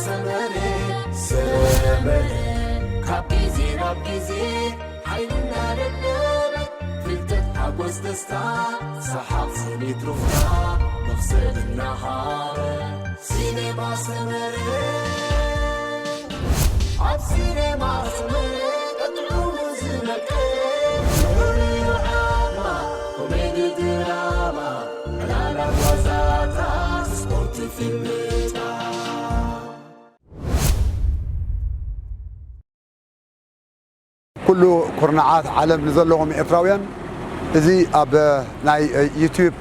ሰመረ ሰመረ ካብ ግዜ ናብ ግዜ ሓይልና ደለበ ፍልጠት ሓጎስ ደስታ ሰሓቕ ስኒት ሩፍታ መኽሰብ እናሃበ ሲኔማ ሰመረ ኣብ ሲኔማ ሰመረ ቀጥዑ ዝመቀ ኮሜዲ ድራማ ዕላላ ጓዛታት ስፖርት ፊልምታት ኩሉ ኩርናዓት ዓለም ንዘለኹም ኤርትራውያን እዚ ኣብ ናይ ዩቲዩብ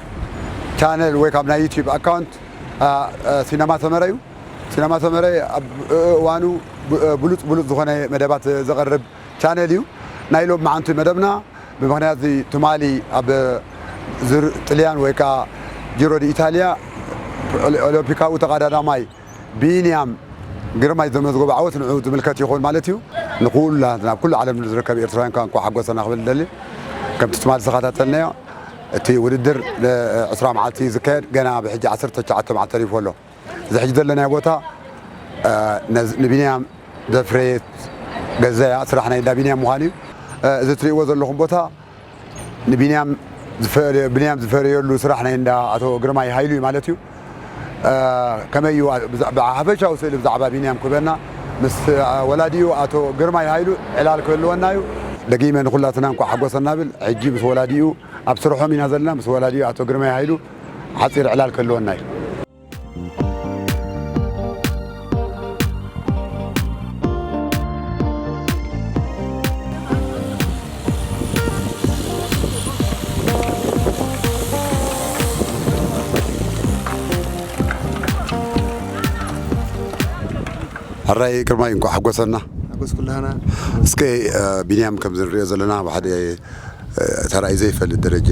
ቻነል ወይ ካብ ናይ ዩቲዩብ ኣካውንት ሲነማ ሰመረ እዩ። ሲነማ ሰመረ ኣብ እዋኑ ብሉፅ ብሉፅ ዝኾነ መደባት ዘቕርብ ቻነል እዩ። ናይ ሎም መዓንቲ መደብና ብምኽንያት እዚ ትማሊ ኣብ ዙር ጥልያን ወይ ከዓ ጂሮ ዲ ኢታሊያ ኦሎምፒካዊ ተቐዳዳማይ ቢንያም ግርማይ ዘመዝገቦ ዓወት ንዑ ዝምልከት ይኸውን ማለት እዩ። ንኩላትና ኣብ ኩሉ ዓለም ንዝርከብ ኤርትራውያን ከዓ እንኳዕ ሓጎሰና ክብል እደሊ። ከምቲ ትማሊ ዝተኸታተልናዮ እቲ ውድድር ለ ዕስራ መዓልቲ ዝካየድ ገና ብሕጂ ዓሰርተ ትሽዓተ መዓልቲ ተሪፎ ኣሎ። እዚ ሕጂ ዘለናዮ ቦታ ንቢንያም ዘፍረየት ገዛያ ስራሕ ናይ እንዳ ቢንያም ምዃኑ እዩ። እዚ ትሪእዎ ዘለኹም ቦታ ንቢንያም ዝፈረየሉ ስራሕ ናይ እንዳ ኣቶ ግርማይ ሃይሉ እዩ ማለት እዩ። ከመይ እዩ ብሓፈሻዊ ስእሊ ብዛዕባ ቢንያም ክበና ምስ ወላዲኡ ኣቶ ግርማይ ሃይሉ ዕላል ክህልወና እዩ። ደጊመ ንኩላትና እንኳዕ ሓጎሰና ብል ሕጂ ምስ ወላዲኡ ኣብ ስርሖም ኢና ዘለና ምስ ወላዲኡ ኣቶ ግርማይ ሃይሉ ሓፂር ዕላል ክህልወና እዩ። ሕራይ ግርማይ እንኳዕ ሓጎሰና። ሓጎስ ኩላህና። እስከ ቢንያም ከምዚ ንሪኦ ዘለና ብሓደ ተራእዩ ዘይፈልጥ ደረጃ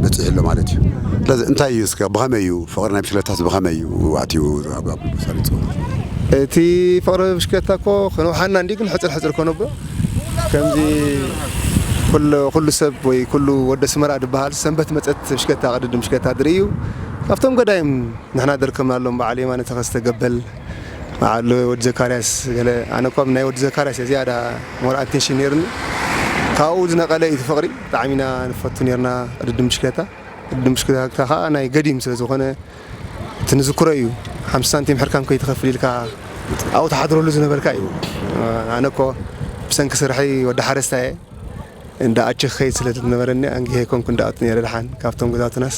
በፂሑ ኣሎ ማለት እዩ። ስለዚ እንታይ እዩ እስከ ብኸመይ እዩ ፍቕሪ ናይ ብሽክለታስ ብኸመይ እዩ ኣትዩ ኣብ- ኣብ- ሰሪፁ? እቲ ፍቕሪ ብሽክለታ እኮ ከነውሓና እንዲ ግን ሕፅር ሕፅር ኮነቦ ከምዚ ኩሉ ኩሉ ሰብ ወይ ኩሉ ወደ ስመራ ዝበሃል ሰንበት መፀት ብሽክለታ ቅድድም ብሽክለታ ድርኢ እዩ። ካብቶም ገዳይም ንሕና ደርከምናሎም በዓል የማነ ተኸስተ ገበል በዓል ወዲ ዘካርያስ ገለ ኣነ እኳ ናይ ወዲ ዘካርያስ እያ ዝያዳ ሞር ኣቴንሽን ነይርኒ። ካብኡ ዝነቐለ እዩ እቲ ፍቕሪ። ብጣዕሚ ኢና ንፈቱ ነይርና ቅድድም ብሽክለታ። ቅድድም ብሽክለታ ከዓ ናይ ገዲም ስለ ዝኾነ እቲ ንዝክሮ እዩ። ሓምሳ ሳንቲም ሕርካም ከይትኸፍል ኢልካ ኣብኡ ትሓድረሉ ዝነበርካ እዩ። ኣነ እኮ ብሰንኪ ስርሐይ ወዲ ሓረስታይ እየ። እንዳ ኣቸ ክኸይድ ስለ ዝነበረኒ ኣንጊሀ ኣይኮንኩ እንዳኣቱ ነይረ። ደሓን ካብቶም ገዛውትናስ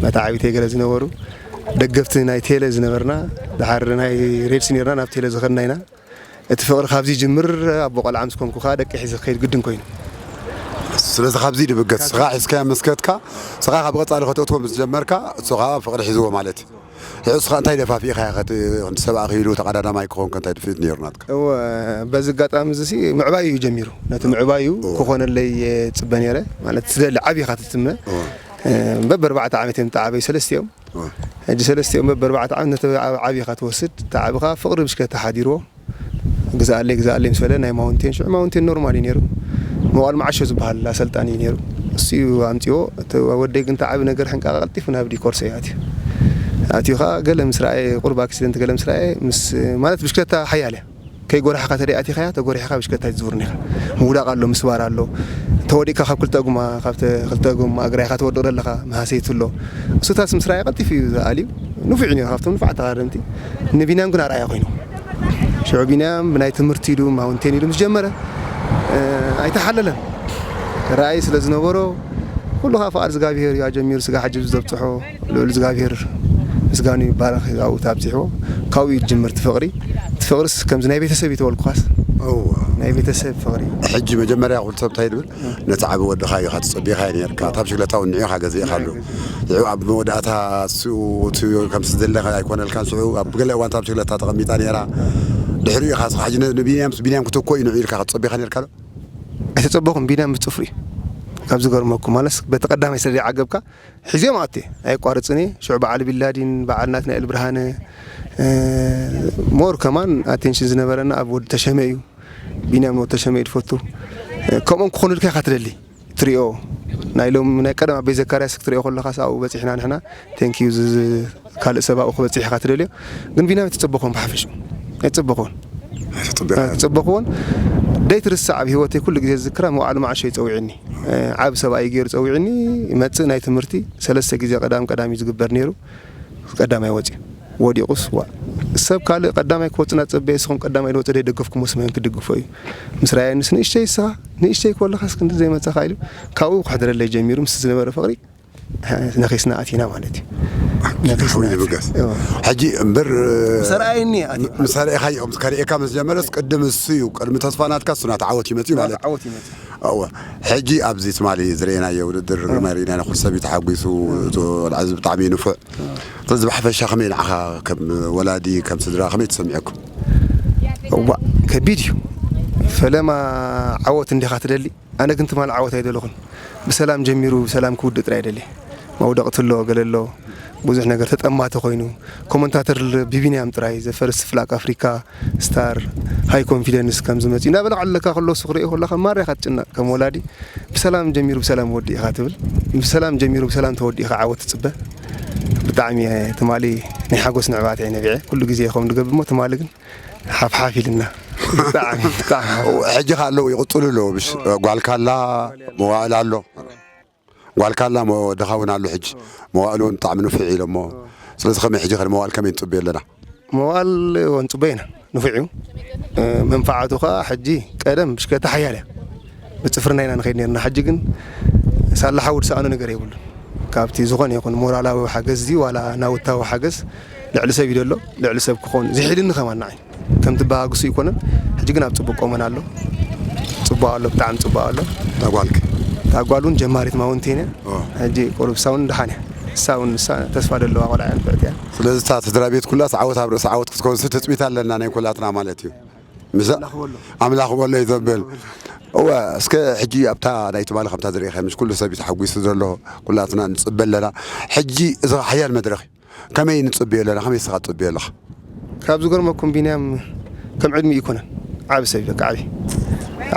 መታዓቢተይ ገለ ዝነበሩ ደገፍቲ ናይ ቴለ ዝነበርና ደሓር ናይ ሬድስ ነርና ናብ ቴለ ዝኸድና ኢና። እቲ ፍቕሪ ካብዚ ይጅምር። ኣቦ ቆልዓ ምስ ኮንኩ ከዓ ደቂ ሒዘ ክኸይድ ግድን ኮይኑ። ስለዚ ካብዚ ድብገት ስኻ ሒዝካዮ ምስ ከድካ ስኻ ካብ ቀፃሊ ከተእትዎ ምስ ጀመርካ እሱ ከዓ ፍቕሪ ሒዝዎ ማለት እዩ። ሕዚ እስኻ እንታይ ደፋፊእኻዮ ከቲ ሰብኣ ክኢሉ ተቐዳዳማይ ክኾንካ እንታይ ድፍኢት ነይሩ ናትካ? እወ በዚ ኣጋጣሚ እዚ ሲ ምዕባይ እዩ ጀሚሩ። ነቲ ምዕባይ እዩ ክኾነለይ እየ ዝፅበ ነይረ። ማለት ትደሊ ዓብኻ ትፅመ። በብኣርባዕተ ዓመት እዮም ተዓበዩ ሰለስቲኦም። ሕጂ ሰለስቲኦም በብኣርባዕተ ዓመት ነቲ ዓብኻ ትወስድ። ተዓብኻ ፍቕሪ ብሽከ ተሓዲርዎ። ግዛኣለይ ግዛኣለይ ምስ በለ ናይ ማውንቴን ሽዑ ማውንቴን ኖርማል እዩ ነይሩ። መዋል መዓሾ ዝበሃል ኣሰልጣኒ እዩ ነይሩ። እሱ እዩ ኣምፅዎ። እቲ ወደይ ግን ተዓቢ ነገር ሕንቃ ቀልጢፉ ናብ ዲኮርስ እዩ ኣትዩ። ኣትዩ ከዓ ገለ ምስ ረኣየ ቁሩብ ኣክሲደንት ገለ ምስ ረኣየ ምስ ማለት ብሽክለታ ሓያል እያ። ከይጎራሕካ ተደይ ኣቲኻያ ተጎሪሕካ ብሽክለታ ትዝውርን ኢኻ። ምውዳቕ ኣሎ ምስባር ኣሎ። ተወዲቕካ ካብ ክልተ ጎማ ካብ ክልተ ጎማ እግራ ኢኻ ትወድቕ ዘለኻ መሃሰይቲ ኣሎ። እሱታት ምስ ረኣየ ቀልጢፉ እዩ ዝኣልዩ። ንፉዕ እዩ ነይሩ ካብቶም ንፉዓት ተቐዳደምቲ። ንቢንያም ግን ኣርኣያ ኮይኑ። ሽዑ ቢንያም ብናይ ትምህርቲ ኢሉ ማውንቴን ኢሉ ምስ ጀመረ ኣይተሓለለን። ራእይ ስለ ዝነበሮ ኩሉ ከዓ ፍቓድ እግዚኣብሄር እዩ ኣጀሚሩ ስጋ ሕጂ ዘብፅሖ ልዑል እግዚኣብሄር ምስጋኑ ይባረኽ ኣብኡ ኣብፂሕዎ። ካብኡ እዩ ዝጅምር እቲ ፍቕሪ። እቲ ፍቕርስ ከምዚ ናይ ቤተሰብ እዩ ተበልኩኻስ ናይ ቤተሰብ ፍቕሪ። ሕጂ መጀመርያ ኩሉ ሰብ እንታይ ይብል ነቲ ዓቢ ወድኻ ኢኻ ትጸቢኻዮ ነርካ እታ ብሽክለታ እውን ንዑኻ ገዚእኻሉ። ሽዑ ኣብ መወዳእታ እሱ እቲ ከምቲ ዝደለኻ ኣይኮነልካን ሽዑ ኣብ ገለ እዋን እታ ብሽክለታ ተቐሚጣ ነይራ። ድሕሪኡ ኢኻ እስኻ ሕጂ ንቢንያም ቢንያም ክትኮ እዩ ንዑ ኢልካ ክትጸቢኻ ነርካ ዶ? ኣይተጸበኹን ቢንያም ምስ ጽፍሩ እዩ። ካብ ዝገርመኩም ማለስ በቲ ቀዳማይ ስለ ዘይዓገብካ ሒዝዮም ኣቴ ኣየቋርጽን እየ። ሽዑ በዓል ቢላዲን በዓል ናትናኤል ብርሃነ ሞር ከማን ኣቴንሽን ዝነበረና ኣብ ወዲ ተሸመ እዩ። ቢንያም ንወዲ ተሸመ እዩ ዝፈቱ። ከምኦም ክኾኑልካ ኢኻ ትደሊ ትሪኦ ናይ ሎም ናይ ቀደም ኣበይ ዘካርያስ ክትሪኦ ከለኻስ ኣብኡ በፂሕና ንሕና ቴንኪዩ ካልእ ሰብ ኣብኡ ክበፅሕ ኢኻ ትደልዮ። ግን ቢንያም ኣይተፀበኾም ብሓፈሽኡ ኣይጽበኽዎን። ኣይተጸበኻዮን። ኣይተጸበኽዎን። ደይትርሳዕ ኣብ ህይወተይ ኩሉ ግዜ ዝዝክራ መዋዕለ መዓሾ እዩ ጸዊዑኒ። እ፣ ዓቢ ሰብኣይ ገይሩ ጸዊዑኒ፣ ይመጽእ ናይ ትምህርቲ ሰለስተ ግዜ ቀዳም ቀዳም እዩ ዝግበር ነይሩ። ቀዳማይ ወጺኡ። ወዲቑስ፣ ዋ፣ ሰብ ካልእ ቀዳማይ ክወጽእ እናጸበየ፣ ንስኹም ቀዳማይ ዝወጸ ደይደገፍኩሞ ስመን ክድግፎ እዩ። ምስ ረኣየንስ፣ ንእሽተይ ንስኻ፣ ንእሽተይ ከለኻስ ክንዲ ዘይመጸኻ ኢሉ፣ ካብኡ ክሕድረለይ ጀሚሩ፣ ምስ ዝነበረ ፍቕሪ፣ ነኺስና ኣቲና ማለት እዩ። ነኺስና ሓዊ ኣቲና። ይብገስ። እዎ። ሕጂ እምበር፣ ምስ ኣርኣየኒ ኣቲና። ምስ ኣርኣኻዮ፣ ምስ ከርእየካ ምስ ጀመረስ፣ ቅድም እሱ እዩ፣ ቅድሚ ተስፋ ናትካ እሱ ናት ዓወት ይመጽእ ማለት እዩ። ዓወት ይመጽእ። እወ። ሕጂ ኣብዚ ትማሊ ዝረኣናዮ ውድድር እወ። ግርማይ ርኢና ኢና፣ ኩሉ ሰብ እዩ ተሓጒሱ፣ እወ። እቲ ቆልዓ እዚ ብጣዕሚ እዩ ንፉዕ። እወ። ስለዚ ብሓፈሻ ከመይ ንዓኻ ከም ወላዲ፣ ከም ስድራ ከመይ ተሰሚዑኩም? እዋእ፣ ከቢድ እዩ። ፈለማ ዓወት እንዲኻ ትደሊ። ኣነ ግን ትማሊ ዓወት ኣይደለኹን። ብሰላም ጀሚሩ ብሰላም ክውድእ ጥራይ ይደሊ። መውደቕቲ ኣሎ፣ ገለ ኣሎ። ብዙሕ ነገር ተጠማቲ ኮይኑ። ኮመንታተር ብቢንያም ጥራይ፣ ዘ ፈርስት ፍላግ ኣፍሪካ፣ ስታር፣ ሃይ ኮንፊደንስ ከም ዝመጽእ እናበለ ክዕልለካ ከሎ፣ እሱ ክርእዮ ከለኻ ማራ ኢኻ ትጭነቕ። ከም ወላዲ ብሰላም ጀሚሩ ብሰላም ወዲእኻ ትብል። ብሰላም ጀሚሩ ብሰላም ተወዲእኻ ዓወት ትጽበ። ብጣዕሚ እየ ትማሊ ናይ ሓጎስ ንዕባት እየ ነቢዐ። ኩሉ ግዜ ከምኡ ንገብር እሞ ትማሊ ግን ሓፍሓፍ ኢልና። ብጣዕሚ፣ ብጣዕሚ ሓፍ። ሕጂ ከ ኣለዉ ይቕጽሉ ኣለዉ፣ ብሽ-፣ ጓልካ ኣላ፣ መዋእል ኣሎ። ጓልካ ኣላ፣ ሞ-፣ ወድኻ እውን ኣሎ ሕጂ። መዋእል እውን ብጣዕሚ ንፉዕ ኢሎሞ። ስለዚ ከመይ ሕጂ ከ ንመዋእል ከመይ ንጽበዮ ኣለና? መዋእል እውን ጽበዮ ኢና፣ ንፉዕ እዩ። እ፣ መንፋዓቱ ከኣ ሕጂ ቀደም ብሽክለታ ሓያል እያ። ብጽፍርና ኢና ንኸይድ ነርና። ሕጂ ግን ሳላ ሓዊ ዝሰኣኖ ነገር የብሉን። ካብቲ ዝኾነ ይኹን ሞራላዊ ሓገዝ ድዩ ዋላ ናውታዊ ሓገዝ ልዕሊ ሰብ እዩ ዘሎ። ልዕሊ ሰብ ክኾን ዝሕልኒ ከማን ንዓይ። ከምቲ በሃግሱ ኣይኮነን። ሕጂ ግን ኣብ ጽቡቕ ቆመን ኣሎ። ጽቡቕ ኣሎ፣ ብጣዕሚ ጽቡቕ ኣሎ። እታ ጓልክ? እታ ጓል እውን ጀማሪት ማውንቴን እያ። ኦ። ሕጂ ቁሩብ እሳ እውን ደሓን እያ። እሳ እውን፣ እሳ ተስፋ ዘለዋ ቆልዓ እያ፣ ንፍዕቲ እያ። ስለዚ እታ ስድራ ቤት ኩላስ ዓወት ኣብ ርእሲ ዓወት ክትከውን ሲ ትጽቢት ኣለና ናይ ኩላትና ማለት እዩ። ምሳ-፣ ኣምላኽ በሎ። ኣምላኽ በሎ እዩ ዘብል። እወ፣ እስከ ሕጂ ኣብታ ናይ ትማሊ ከምታ ዝርኢኻ፣ ምሽ ኩሉ ሰብ እዩ ተሓጒሱ ዘሎ፣ ኩላትና ንጽበ ኣለና። ሕጂ እዚ ሓያል መድረኽ እዩ። ከመይ ንጽበዮ ኣለና? ከመይ ንስኻ ትጽበዮ ኣለኻ? ካብ ዝገርመኩም ቢንያም ከም ዕድሚኡ ኣይኮነን። ዓቢ ሰብ እዩ፣ በቃ ዓቢ።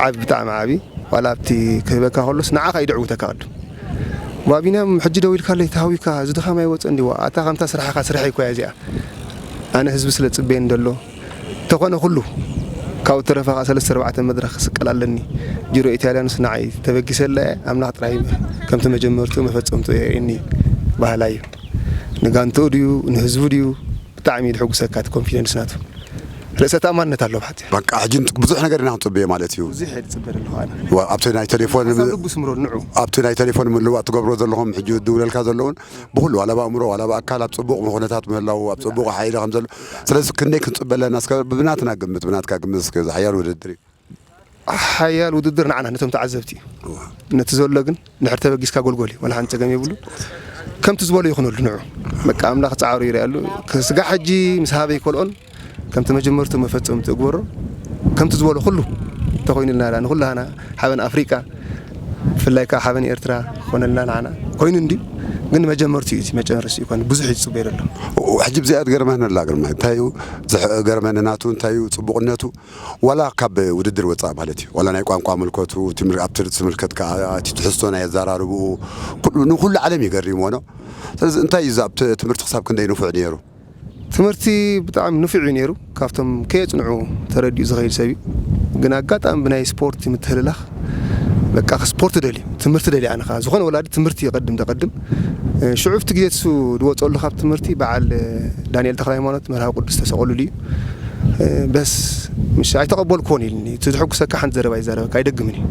ዓቢ፣ ብጣዕሚ ዓቢ። ዋላ ኣብቲ ክህበካ ከሎስ ንዓኻ እዩ ደዕውተካ ቅድም። ዋ ቢንያም፣ ሕጂ ደው ኢልካለይ፣ ተሃዊካ፣ እዚ ድኻም ኣይወጸን ድዩ? ዋ፣ ኣታ ከምታ ስራሕኻ ስራሐይ እኮ እያ እዚኣ። ኣነ ህዝቢ ስለ ዝጽበየኒ ዘሎ፣ እንተኾነ ኩሉ ካብኡ ተረፈ ከኣ ሰለስተ ኣርባዕተ መድረኽ ክስቀል ኣለኒ። ጂሮ ኢታልያንስ ንዓይ ተበጊሰላ እየ። ኣምላኽ ጥራይ ከምቲ መጀመርትኡ መፈጸምትኡ የርእየኒ በሃላይ እዩ። ንጋንትኡ ድዩ ንህዝቡ ድዩ ብጣዕሚ እዩ ዘሐጉሰካ፣ እቲ ኮንፊደንስ ናቱ። ርእሰ ተኣማንነት ኣለዎ ብሓጺር። በቃ ሕጂ ንት-፣ ብዙሕ ነገር ኢና ክንጽበዮ ማለት እዩ። ብዙሕ እየ ዝጽበ ዘለኹ ኣነ። ዋ፣ ኣብቲ ናይ ቴሌፎን ሓሳብ ም-፣ ልቡ ስምሮ ንዑ። ኣብቲ ናይ ቴሌፎን ምልዋጥ ትገብሮ ዘለኹም ሕጂ ዝድውለልካ ዘለውን ብኹሉ ዋላ ብኣእምሮ ዋላ ብኣካል ኣብ ጽቡቕ ኩነታት ምህላው ኣብ ጽቡቕ ሓይሊ ከም ዘሎ። ስለዚ ክንደይ ክንጽበ ኣለና? እስከ ብናትና ግምት፣ ብናትካ ግምት እስከ እዚ ሓያል ውድድር እዩ። ሓያል ውድድር ንዓና ነቶም ተዓዘብቲ እዩ። እዋ። ነቲ ዘሎ ግን ድሕር ተበጊስካ ጎልጎል እዩ። ዋላ ሓንቲ ጸገም የብሉን። ከምቲ ዝበሎ ይኹነሉ ንዑ። በቃ ኣምላኽ ጻዕሩ ይርኣሉ። ስጋዕ ሕጂ ምስ ሃበ ይከልኦን ከምቲ መጀመርቱ መፈጸምቲ እግበሮ። ከምቲ ዝበሎ ኩሉ ተኾይኑልና ንኹላህና ሓበን ኣፍሪቃ ብፍላይ ከኣ ሓበን ኤርትራ ክኾነልና ንዓና ኮይኑ እንድዩ። ግን መጀመርቱ እዩ፣ እዚ መጨረስ ይኮን ብዙሕ ይጽበ ዘሎ። ሕጂ ብዚኣ ትገርመኒ ኣላ ግርማይ። እንታይ እዩ ዝሕ-፣ ገርመኒ ናቱ እንታይ እዩ ጽቡቕነቱ? ዋላ ካብ ውድድር ወጻኢ ማለት እዩ። ዋላ ናይ ቋንቋ ምልከቱ፣ ትምር-፣ ኣብ ትምህርቲ ዝምልከት ከኣ እቲ ትሕዝቶ ናይ ኣዘራርብኡ፣ ኩሉ፣ ንኹሉ ዓለም እዩ ገሪምዎ ነው። ስለዚ እንታይ እዩ ኣብ ት-፣ ትምህርቲ ክሳብ ክንደይ ንፉዕ ነይሩ? ትምህርቲ ብጣዕሚ ንፉዕ እዩ ነይሩ። ካብቶም ከየጽንዑ ተረዲኡ ዝኸይድ ሰብ እዩ። ግን ኣጋጣሚ ብናይ ስፖርት ምትህልላኽ በቃ ስፖርት ደልዩ፣ ትምህርቲ ደልዩ። ኣነ ኸኣ ዝኾነ ወላዲ ትምህርቲ ይቐድም ደቐድም። እ፣ ሽዑ ኣብቲ ግዜ እሱ ዝወጸሉ ካብ ትምህርቲ በዓል፣ እ፣ ዳንኤል ተኽለ ሃይማኖት መርሃዊ ቅዱስ ተሰቐሉሉ እዩ። እ፣ በስ ምሽ ኣይተቐበልኩዎን ኢልኒ። እቲ ዘሐጉሰካ ሓንቲ ዘረባ ይዛረበካ፣ ኣይደግምን እዩ።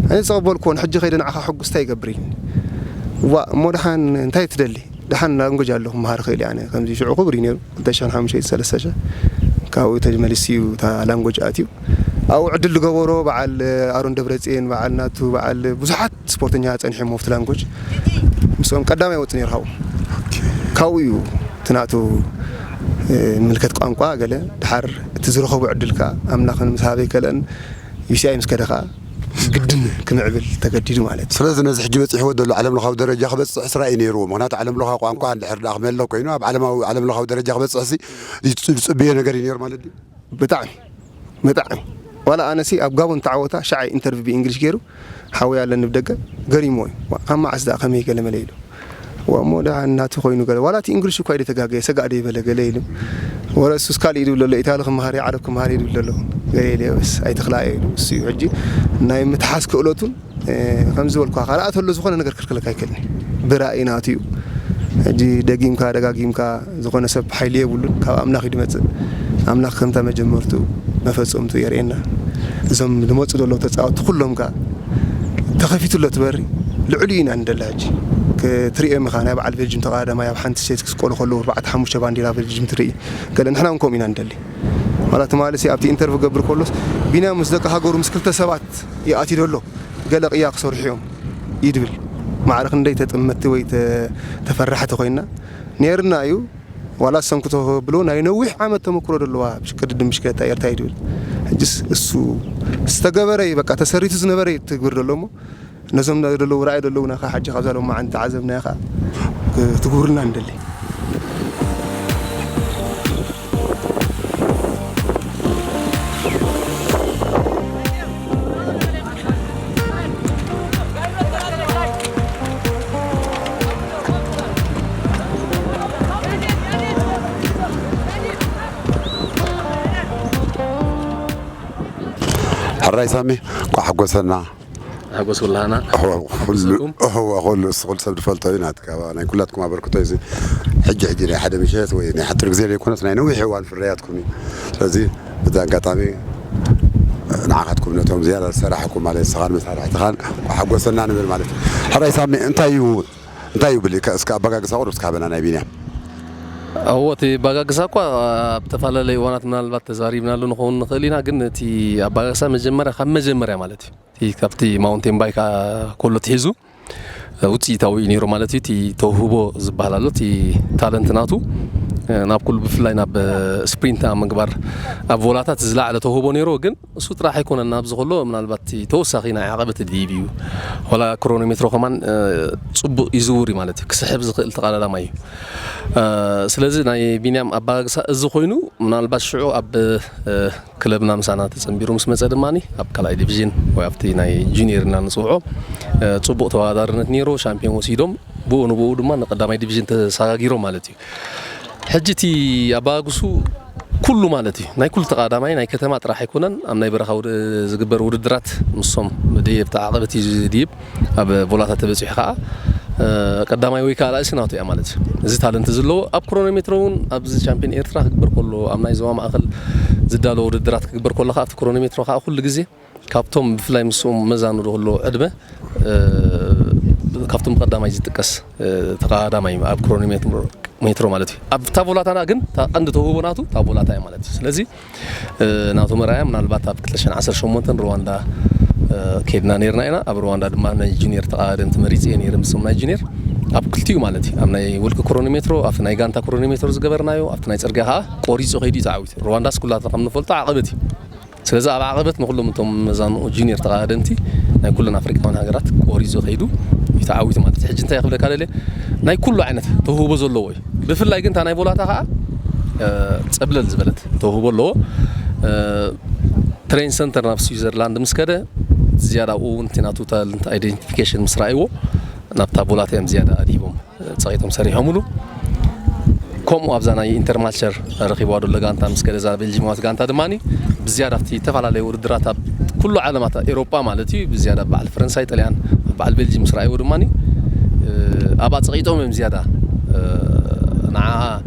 ኣነ ዝተቐበልኩዎን፣ ሕጂ ከይደ ንዓኻ ሕጉስታ ይገብር ኢልኒ። ዋእ፣ እሞ ደሓን እንታይ ትደሊ? ደሓን ላንጎጅ ኣለኹ፣ መሃር ክእል እየ ኣነ። ከምዚ ሽዑ ክቡር እዩ ነይሩ፣ ክልተ ሽሕን ሓሙሽተን ሰለስተ ሽሕ። ካብኡ ተመሊሱ እዩ እታ ላንጎጅ ኣትዩ። ኣብኡ ዕድል ዝገበሮ በዓል ኣሮን ደብረጽዮን፣ በዓል ናቱ፣ በዓል ብዙሓት ስፖርተኛ ጸኒሖም ኣብቲ ላንጎጅ። ምስኦም ቀዳማይ ወጽእ ነይሩ ካብኡ። ካብኡ እዩ እቲ ናቱ፣ እ፣ ምልከት ቋንቋ ገለ። ደሓር እቲ ዝረኸቦ ዕድል ከኣ ኣምላኽን ምስ ሃበ ይከለእን ዩ ሲ ኣይ ምስ ከደ ከኣ ግድን ክምዕብል ተገዲዱ ማለት እዩ። ስለዚ ነዚ ሕጂ በጺሕዎ ዘሎ ዓለም ለኻዊ ደረጃ ክበጽሕስ ራእይ ነይርዎ። ምኽንያቱ ዓለም ለኻዊ ቋንቋ እንድሕር ደኣ ክመለ ኮይኑ ኣብ ዓለማዊ፣ ዓለም ለኻዊ ደረጃ ክበጽሕሲ ይጽ-፣ ዝጽብዮ ነገር እዩ ነይሩ ማለት ድዩ? ብጣዕሚ፣ ብጣዕሚ። ዋላ ኣነሲ ኣብ ጋቦን ተዓወታ ሸዓይ ኢንተርቪው ብእንግሊሽ ገይሩ ሓወይ ኣለኒ ብደገ ገሪምዎ እዩ። ዋ፣ ኣብ መዓስ ደኣ ከመይ ገለ መለ ኢሉ። ዋሞ ደሓን ናቲ ኮይኑ ገለ ዋላ እቲ እንግሊሽ እኳ ኢደ ተጋገየ ሰጋእ ደይበለ ገለ ኢሉ ወረ እሱስ ካልእ ይድብል ዘሎ ኢታሊ ክመሃር ዓረብ ክመሃር ይድብል ዘሎ ገለ ኢለ በስ ኣይትኽላእ ኢሉ እሱ እዩ ሕጂ ናይ ምትሓዝ ክእለቱን ከምዚ ዝበልኳ ካርኣ ተሎ ዝኾነ ነገር ክልክለካ ኣይክእልን እዩ ብራእይ ናቱ እዩ ሕጂ ደጊምካ ደጋጊምካ ዝኾነ ሰብ ሓይሊ የብሉን ካብ ኣምላኽ እዩ ድመፅእ ኣምላኽ ከምታ መጀመርቱ መፈፀምቱ የርእየና እዞም ዝመፁ ዘለዉ ተፃወቲ ኩሎም ከዓ ተኸፊቱ ኣሎ እቲ በሪ ልዕሊኡ ኢና ንደሊ ሕጂ ክትሪኦም ኢኻ ናይ በዓል ቤልጅም ተቐዳዳማይ ኣብ ሓንቲ ሴት ክስቆሉ ከለዉ ኣርባዕተ ሓሙሽተ ባንዲራ ቤልጅም ትርኢ ገለ ንሕና እውን ከምኡ ኢና ንደሊ ዋላ ትማሊ ኣብቲ ኢንተርቪ ገብር ከሎስ ቢንያም ምስ ደቂ ሃገሩ ምስ ክልተ ሰባት ይኣትዩ ዘሎ ገለ ቅያ ክሰርሑ እዮም ይድብል ማዕረ ክንደይ ተጥመቲ ወይ ተፈራሕቲ ኮይና ነይርና እዩ ዋላ ሰንኩቶ ብሎ ናይ ነዊሕ ዓመት ተመክሮ ዘለዋ ቅድድም ብሽክለታ ኤርትራ ይድብል ሕጅስ እሱ ዝተገበረ እዩ በቃ ተሰሪቱ ዝነበረ እዩ ትግብር ዘሎ እሞ ነዞም ዘለዉ ራእይ ዘለዉ ናኻ ሓጂ ካብዛ ሎማዓንቲ ተዓዘብናዮ ኸዓ ክትግብሩልና ንደሊ ሕራይ ሳሚ እንኳዕ ሓጎሰና ሓጎስ ኩላህና ኩሉ ሰብ ዝፈልጦ እዩ ናትካ ናይ ኩላትኩም ኣበርክቶ እዩ ሕጂ ሕጂ ናይ ሓደ ምሸት ወይ ናይ ሓፂር ግዜ ዘይኮነስ ናይ ነዊሕ እዋን ፍረያትኩም እዩ ስለዚ በዚ ኣጋጣሚ ንዓኻትኩም ነቶም ዝያዳ ዝሰራሕኩም ማለት ንስኻን መሳርሕትኻን ሓጎሰና ንብል ማለት እዩ ሕራይ ሳሚ እንታይ እዩ እንታይ እዩ ብልካ እስከ ኣበጋግሳ ቁሩብ እስከ ሃበና ናይ ቢንያም እዎ እቲ ኣባጋግሳ እኳ ኣብ ተፈላለዩ እዋናት ምናልባት ተዛሪብናሉ ንኸውን ንኽእል ኢና ግን እቲ ኣባጋግሳ መጀመርያ ካብ መጀመርያ ማለት እዩ እቲ ካብቲ ማውንቴን ባይክ ከሎ ትሒዙ ውፅኢታዊ እዩ ነይሩ ማለት እዩ እቲ ተውህቦ ዝበሃል ኣሎ እቲ ታለንት ናቱ ናብ ኩሉ ብፍላይ ናብ ስፕሪንት ኣብ ምግባር ኣብ ቮላታት ዝለዓለ ተውህቦ ነይሩ ግን እሱ ጥራሕ ኣይኮነን ኣብዚ ከሎ ምናልባት ተወሳኺ ናይ ዓቐበት ድይብ እዩ ዋላ ክሮኖሜትሮ ከማን ፅቡቕ ይዝውር እዩ ማለት እዩ ክስሕብ ዝኽእል ተቐዳዳማይ እዩ ስለዚ ናይ ቢንያም ኣባጋግሳ እዚ ኮይኑ ምናልባት ሽዑ ኣብ ክለብና ምሳና ተፀንቢሩ ምስ መፀ ድማ ኣብ ካልኣይ ዲቪዥን ወይ ኣብቲ ናይ ጁኒየር እና ንፅውዖ ፅቡቕ ተወዳዳርነት ነይሩ ሻምፒዮን ወሲዶም ብኡ ንብኡ ድማ ንቀዳማይ ዲቪዥን ተሰጋጊሮም ማለት እዩ ሕጂ እቲ ኣባግሱ ኩሉ ማለት እዩ ናይ ኩሉ ተቃዳማይ ናይ ከተማ ጥራሕ ኣይኮነን ኣብ ናይ በረኻ ዝግበር ውድድራት ምሶም ድየብ ተዓቐበት እዩ ድይብ ኣብ ቦላታ ተበፂሑ ከዓ ቀዳማይ ወይ ከዓ ላእሲ ናቱ እያ ማለት እዩ እዚ ታለንት ዘለዎ ኣብ ክሮኖሜትሮ እውን ኣብዚ ቻምፒዮን ኤርትራ ክግበር ከሎ ኣብ ናይ ዞባ ማእኸል ዝዳሎ ውድድራት ክግበር ከሎ ከዓ ኣብቲ ክሮኖሜትሮ ከዓ ኩሉ ግዜ ካብቶም ብፍላይ ምስኦም መዛኑ ዶ ከሎ ዕድመ ካብቶም ቀዳማይ ዝጥቀስ ተቐዳማይ ኣብ ክሮኖሜትሮ ማለት እዩ ኣብታ ቦላታና ግን ቀንዲ ተውህቦ ናቱ እታ ቦላታ እያ ማለት እዩ ስለዚ ናቱ መርኣያ ምናልባት ኣብ ክልተ ሽሕን ዓሰርተ ሸሞንተን ሩዋንዳ ከድና ነርና ኢና ኣብ ሩዋንዳ ድማ ናይ ጁኒየር ተቐዳደምቲ መሪፀ እየ ነይረ ምስም ናይ ጁኒየር ኣብ ክልቲኡ ማለት እዩ ኣብ ናይ ውልቂ ክሮኖሜትሮ ኣብቲ ናይ ጋንታ ክሮኖሜትሮ ዝገበርናዮ ኣብቲ ናይ ፅርግያ ከዓ ቆሪፁ ከይዱ እዩ ተዓዊቱ ሩዋንዳስ ኩላትና ከም ንፈልጦ ዓቐበት እዩ ስለዚ ኣብ ዓቐበት ንኩሎም እቶም መዛንኡ ጁኒየር ተቐዳደምቲ ናይ ኩለን ኣፍሪቃውያን ሃገራት ቆሪፁ ከይዱ እዩ ተዓዊቱ ማለት እዩ ሕጂ እንታይ ክብለካ ደልየ ናይ ኩሉ ዓይነት ተውህቦ ዘለዎ እዩ ብፍላይ ግን እታ ናይ ቦላታ ከዓ ፀብለል ዝበለት ተውህቦ ኣለዎ ትሬን ሰንተር ናብ ስዊዘርላንድ ምስ ከደ ዝያዳ ኣብኡ እውን እቲ ናቱ ታለንት ኣይደንቲፊኬሽን ምስ ረኣይዎ ናብታ ቦላታ እዮም ዝያዳ ኣድሂቦም ፀቂጦም ሰሪሖምሉ ከምኡ ኣብዛ ናይ ኢንተርማልቸር ረኺብዋ ደሎ ጋንታ ምስ ከደዛ ቤልጂማዊት ጋንታ ድማ ብዝያዳ ኣብቲ ዝተፈላለዩ ውድድራት ኣብ ኩሉ ዓለማት ኤሮጳ ማለት እዩ ብዝያዳ በዓል ፈረንሳይ ጥልያን በዓል ቤልጂም ምስ ረኣይዎ ድማ ኣብኣ ፀቂጦም እዮም ዝያዳ ንዓ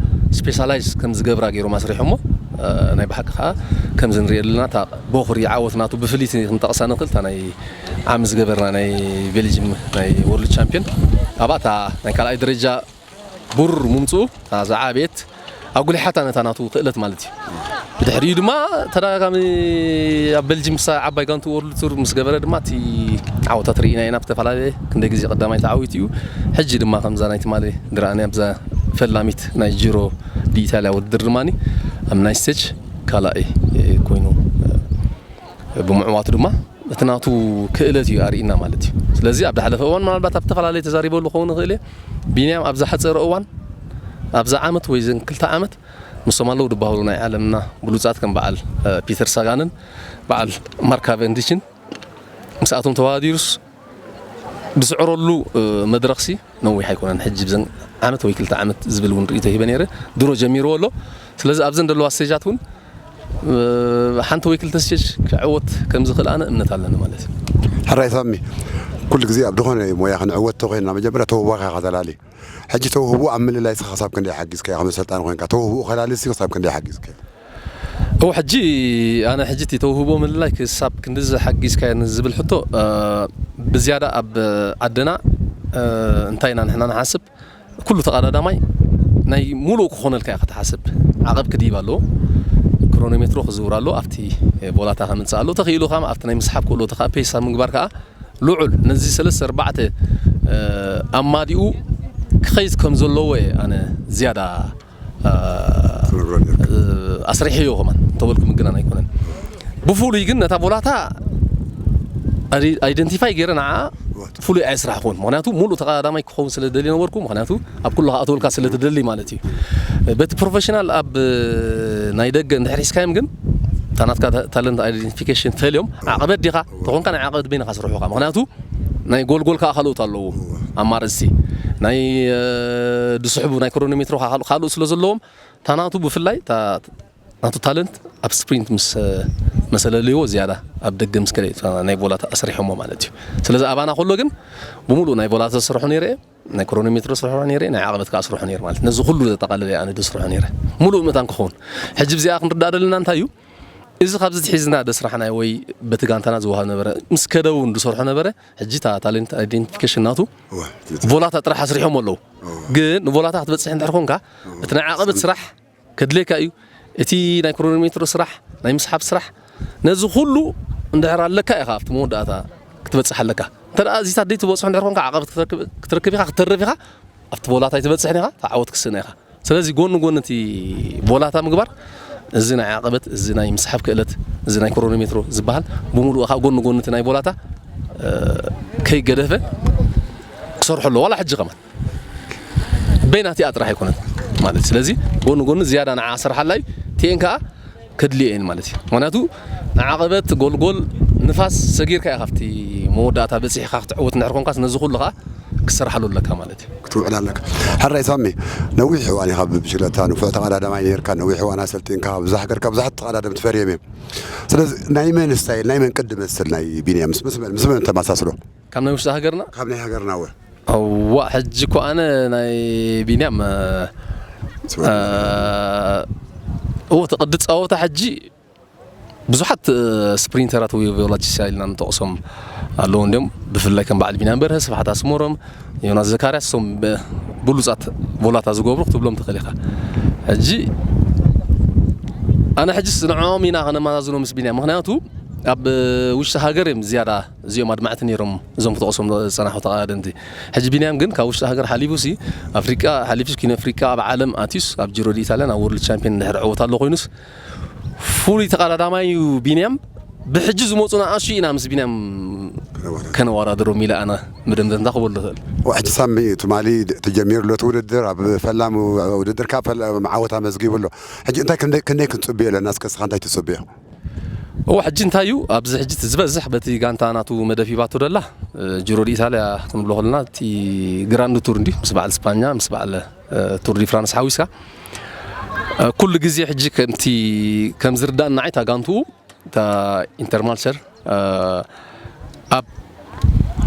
ስፔሻላይዝ ከም ዝገብራ ገይሮም ኣስሪሖሞ ናይ ብሓቂ ከዓ ከምዚ ንሪኦ ኣለና እታ ቦኽሪ ዓወት ናቱ ብፍልይቲ ክንጠቕሳ ንኽእል እታ ናይ ዓሚ ዝገበርና ናይ ቤልጅም ናይ ወርልድ ቻምፒዮን ኣብኣ እታ ናይ ካልኣይ ደረጃ ቡር ምምፅኡ እታ ዝዓበየት ኣጉሊሓታ ነታ ናቱ ክእለት ማለት እዩ ብድሕሪኡ ድማ ተደጋጋሚ ኣብ ቤልጅም ምስ ዓባይ ጋንቱ ወርልድ ቱር ምስ ገበረ ድማ እቲ ዓወታት ርኢና ኢና ብተፈላለየ ክንደ ግዜ ቀዳማይ ተዓዊቱ እዩ ሕጂ ድማ ከምዛ ናይ ትማሊ ድረኣኒ ኣብዛ ፈላሚት ናይ ጅሮ ብኢታልያ ውድድር ድማ ኣብ ናይ ስቴጅ ካልኣይ ኮይኑ ብምዕዋቱ ድማ እቲ ናቱ ክእለት እዩ ኣርእና ማለት እዩ ስለዚ ኣብ ዝሓለፈ እዋን ምናልባት ኣብ ዝተፈላለየ ተዛሪበሉ ክኸውን ይኽእል እየ ቢንያም ኣብ ዝሓፀረ እዋን ኣብዛ ዓመት ወይ ዘን ክልተ ዓመት ምስቶም ኣለዉ ዝበሃሉ ናይ ዓለምና ብሉፃት ከም በዓል ፒተር ሳጋንን በዓል ማርክ ካቨንዲችን ምስኣቶም ተወዳዲሩስ ዝስዕረሉ መድረኽሲ ነዊሕ ኣይኮነን። ሕጂ ብዘን ዓመት ወይ ክልተ ዓመት ዝብል እውን ርእይቶ ሂበ ነይረ። ድሮ ጀሚርዎ ኣሎ። ስለዚ ኣብዘን ዘለዋ ስቴጃት እውን ሓንቲ ወይ ክልተ ስቴጅ ክዕወት ከም ዝኽእል ኣነ እምነት ኣለኒ ማለት እዩ። ሕራይ ሳሚ፣ ኩሉ ግዜ ኣብ ዝኾነ ሞያ ክንዕወት ተኮይንና መጀመርያ ተውህቦኻ ኢኻ ተላሊ። ሕጂ ተውህቦ ኣብ ምልላይ እስኻ ክሳብ ክንደይ ሓጊዝካዮ? ከም ሰልጣኒ ኮይንካ ተውህቦ ከላሊ እስኪ ክሳብ ክንደይ ሓጊዝካዮ? እው ሕጂ ኣነ ሕጂ እቲ ተውህቦ ምልላይ ክሳብ ክንድዚ ሓጊዝካዮ ዝብል ሕቶ ብዝያዳ ኣብ ዓድና እንታይ ኢና ንሕና ንሓስብ? ኩሉ ተቐዳዳማይ ናይ ሙሉእ ክኾነልካ ኢኻ ትሓስብ። ዓቐብ ክድይብ ኣለዎ፣ ክሮኖሜትሮ ክዝውር ኣለዎ፣ ኣብቲ ቦላታ ከምፅእ ኣለዎ፣ ተኽኢሉ ከዓ ኣብቲ ናይ ምስሓብ ክእለቱ ከዓ ፔሳ ምግባር ከዓ ልዑል ነዚ ሰለስተ ኣርባዕተ ኣማሊኡ ክኸይድ ከም ዘለዎ እየ ኣነ ዝያዳ ኣስሪሕዮ ከማን እንተበልኩ ምግናን ኣይኮነን። ብፍሉይ ግን ነታ ቦላታ ኣይደንቲፋይ ገይረ ንዓ ፍሉይ ኣይስራሕኹን። ምክንያቱ ሙሉእ ተቐዳዳማይ ክኸውን ስለ ደሊ ነበርኩ። ምክንያቱ ኣብ ኩሉ ከኣተወልካ ስለ ትደሊ ማለት እዩ። በቲ ፕሮፌሽናል ኣብ ናይ ደገ እንድሕር ሒዝካዮም ግን እታ ናትካ ታለንት ኣይደንቲፊኬሽን ፈልዮም ዓቐበት ዲኻ ተኾንካ ናይ ዓቐበት በይንኻ ስርሑኻ። ምክንያቱ ናይ ጎልጎል ከዓ ካልኦት ኣለዉ ኣማረፅቲ ናይ ድስሕቡ ናይ ክሮኖሜትሮ ካልኦት ስለ ዘለዎም ታናቱ ብፍላይ ናቱ ታለንት ኣብ ስፕሪንት ምስ መሰለልዎ ዝያዳ ኣብ ደገ ምስ ከደ ናይ ቦላታ ኣስሪሖሞ ማለት እዩ። ስለዚ ኣባና ከሎ ግን ብምሉእ ናይ ቦላታ ዝስርሑ ነይረ፣ ናይ ክሮኖሜትሮ ዝስርሑ ነይረ፣ ናይ ዓቐበት ከዓ ስርሑ ነይረ ማለት ነዚ ኩሉ ዘጠቃለለ ኣነ ዝስርሑ ነይረ ሙሉእ መታን ክኸውን። ሕጂ ብዚኣ ክንርዳእ ደለና እንታይ እዩ? እዚ ካብዚ ትሒዝና ደስራሕና ወይ በቲ ጋንታና ዝወሃብ ነበረ ምስ ከደ እውን ዝሰርሖ ነበረ። ሕጂ እታ ታለንት ኣይደንቲፊኬሽን ናቱ ቮላታ ጥራሕ ኣስሪሖም ኣለዉ። ግን ንቮላታ ክትበፅሕ እንድሕር ኮንካ እቲ ናይ ዓቐበት ስራሕ ከድልየካ እዩ። እቲ ናይ ክሮኖሜትሮ ስራሕ ናይ ምስሓብ ስራሕ ነዚ ኩሉ እንድሕር ኣለካ ኢኻ ኣብቲ መወዳእታ ክትበፅሕ ኣለካ። እንተ ደኣ እዚታት ደይ ትበፅሑ እንድሕር ኮንካ ዓቐበት ክትረክብ ኢኻ ክትተርፍ ኢኻ ኣብቲ ቮላታ ኣይትበፅሕን ኢኻ ተዓወት ክስእነ ኢኻ። ስለዚ ጎኒ ጎኒ እቲ ቮላታ ምግባር እዚ ናይ ዓቐበት እዚ ናይ ምስሓብ ክእለት እዚ ናይ ክሮኖሜትሮ ዝበሃል ብምሉእ ካብ ጎኒ ጎኒ እቲ ናይ ቮላታ ከይገደፈ ክሰርሑ ኣለዎ ዋላ ሕጂ ከማን በይናቲኣ ጥራሕ ኣይኮነት ማለት ስለዚ ጎኒ ጎኒ ዝያዳ ንዓ ኣሰርሓላይ ቲኤን ከዓ ከድልየን ማለት እዩ። ምክንያቱ ንዓቐበት ጎልጎል ንፋስ ሰጊርካ ኢኻ ኣብቲ መወዳእታ በፂሕካ ክትዕወት እንድሕር ኮንካስ ነዚ ኩሉ ከዓ ክሰርሓሉ ኣለካ ማለት እዩ። ክትውዕል ኣለካ። ሕራይ ሳሚ፣ ነዊሕ እዋን ኢኻ ብብሽክለታ ንፉዕ ተቐዳዳማይ ነይርካ፣ ነዊሕ እዋን ኣሰልጢንካ፣ ብዙሕ ሃገርካ ብዙሓት ተቐዳደምቲ ፈርዮም እዮም። ስለዚ ናይ መን ስታይል ናይ መን ቅዲ መስል ናይ ቢንያም ምስ ምስ መን ምስ መን ተመሳስሎ? ካብ ናይ ውሽጢ ሃገርና ካብ ናይ ሃገርና ወ እዋ ሕጂ እኮ ኣነ ናይ ቢንያም እዎ ተቕዲ ፃወታ ሕጂ ብዙሓት ስፕሪንተራት ወይ ቬሎሲቲስታ ኢልና ንጠቕሶም ኣለዉ እንዲም ብፍላይ ከም በዓል ቢንያም በርሀ ስብሓት ኣስመሮም ዮናስ ዘካርያስ እሶም ብሉፃት ቮላታ ዝገብሩ ክትብሎም ትኽእል ኢኻ ሕጂ ኣነ ሕጅስ ንዕኦም ኢና ከነመዛዝኖ ምስ ቢንያም ምክንያቱ ኣብ ውሽጢ ሃገር እዮም ዝያዳ እዚኦም ኣድማዕቲ ነይሮም እዞም ክጠቕሶም ዝፀናሑ ተቐዳደምቲ ሕጂ ቢንያም ግን ካብ ውሽጢ ሃገር ሓሊፉ ሲ ኣፍሪቃ ሓሊፉስ ኪን ኣፍሪቃ ኣብ ዓለም ኣትዩስ ኣብ ጅሮ ዲ ኢታልያን ኣብ ወርልድ ቻምፒዮን እንድሕር ዕወት ኣሎ ኮይኑስ ፍሉይ ተቐዳዳማይ እዩ ቢንያም ብሕጂ ዝመፁ ንኣሱ ኢና ምስ ቢንያም ከነወዳድሮም ኢለ ኣነ መደምደምታ ክበሉ ትኽእል ሕጂ ሳሚ ትማሊ ተጀሚሩ ኣሎ እቲ ውድድር ኣብ ፈላም ውድድር ካብ ፈላም ዓወት ኣመዝጊቡ ኣሎ ሕጂ እንታይ ክንደይ ክንደይ ክንፅብዮ ኣለና እስከ ስኻ እንታይ ትፅብዮ እወ ሕጂ እንታይ እዩ ኣብዚ ሕጂ ዝበዝሕ በቲ ጋንታ ናቱ መደብ ሂባቶ ደላ ጅሮ ዲ ኢታልያ ክንብሎ ከለና እቲ ግራንድ ቱር እንዲ ምስ በዓል ስፓኛ ምስ በዓል ቱር ዲ ፍራንስ ሓዊስካ ኩሉ ግዜ ሕጂ ከምቲ ከም ዝርዳእና ዓይት ኣጋንቱ እታ ኢንተርማልቸር ኣብ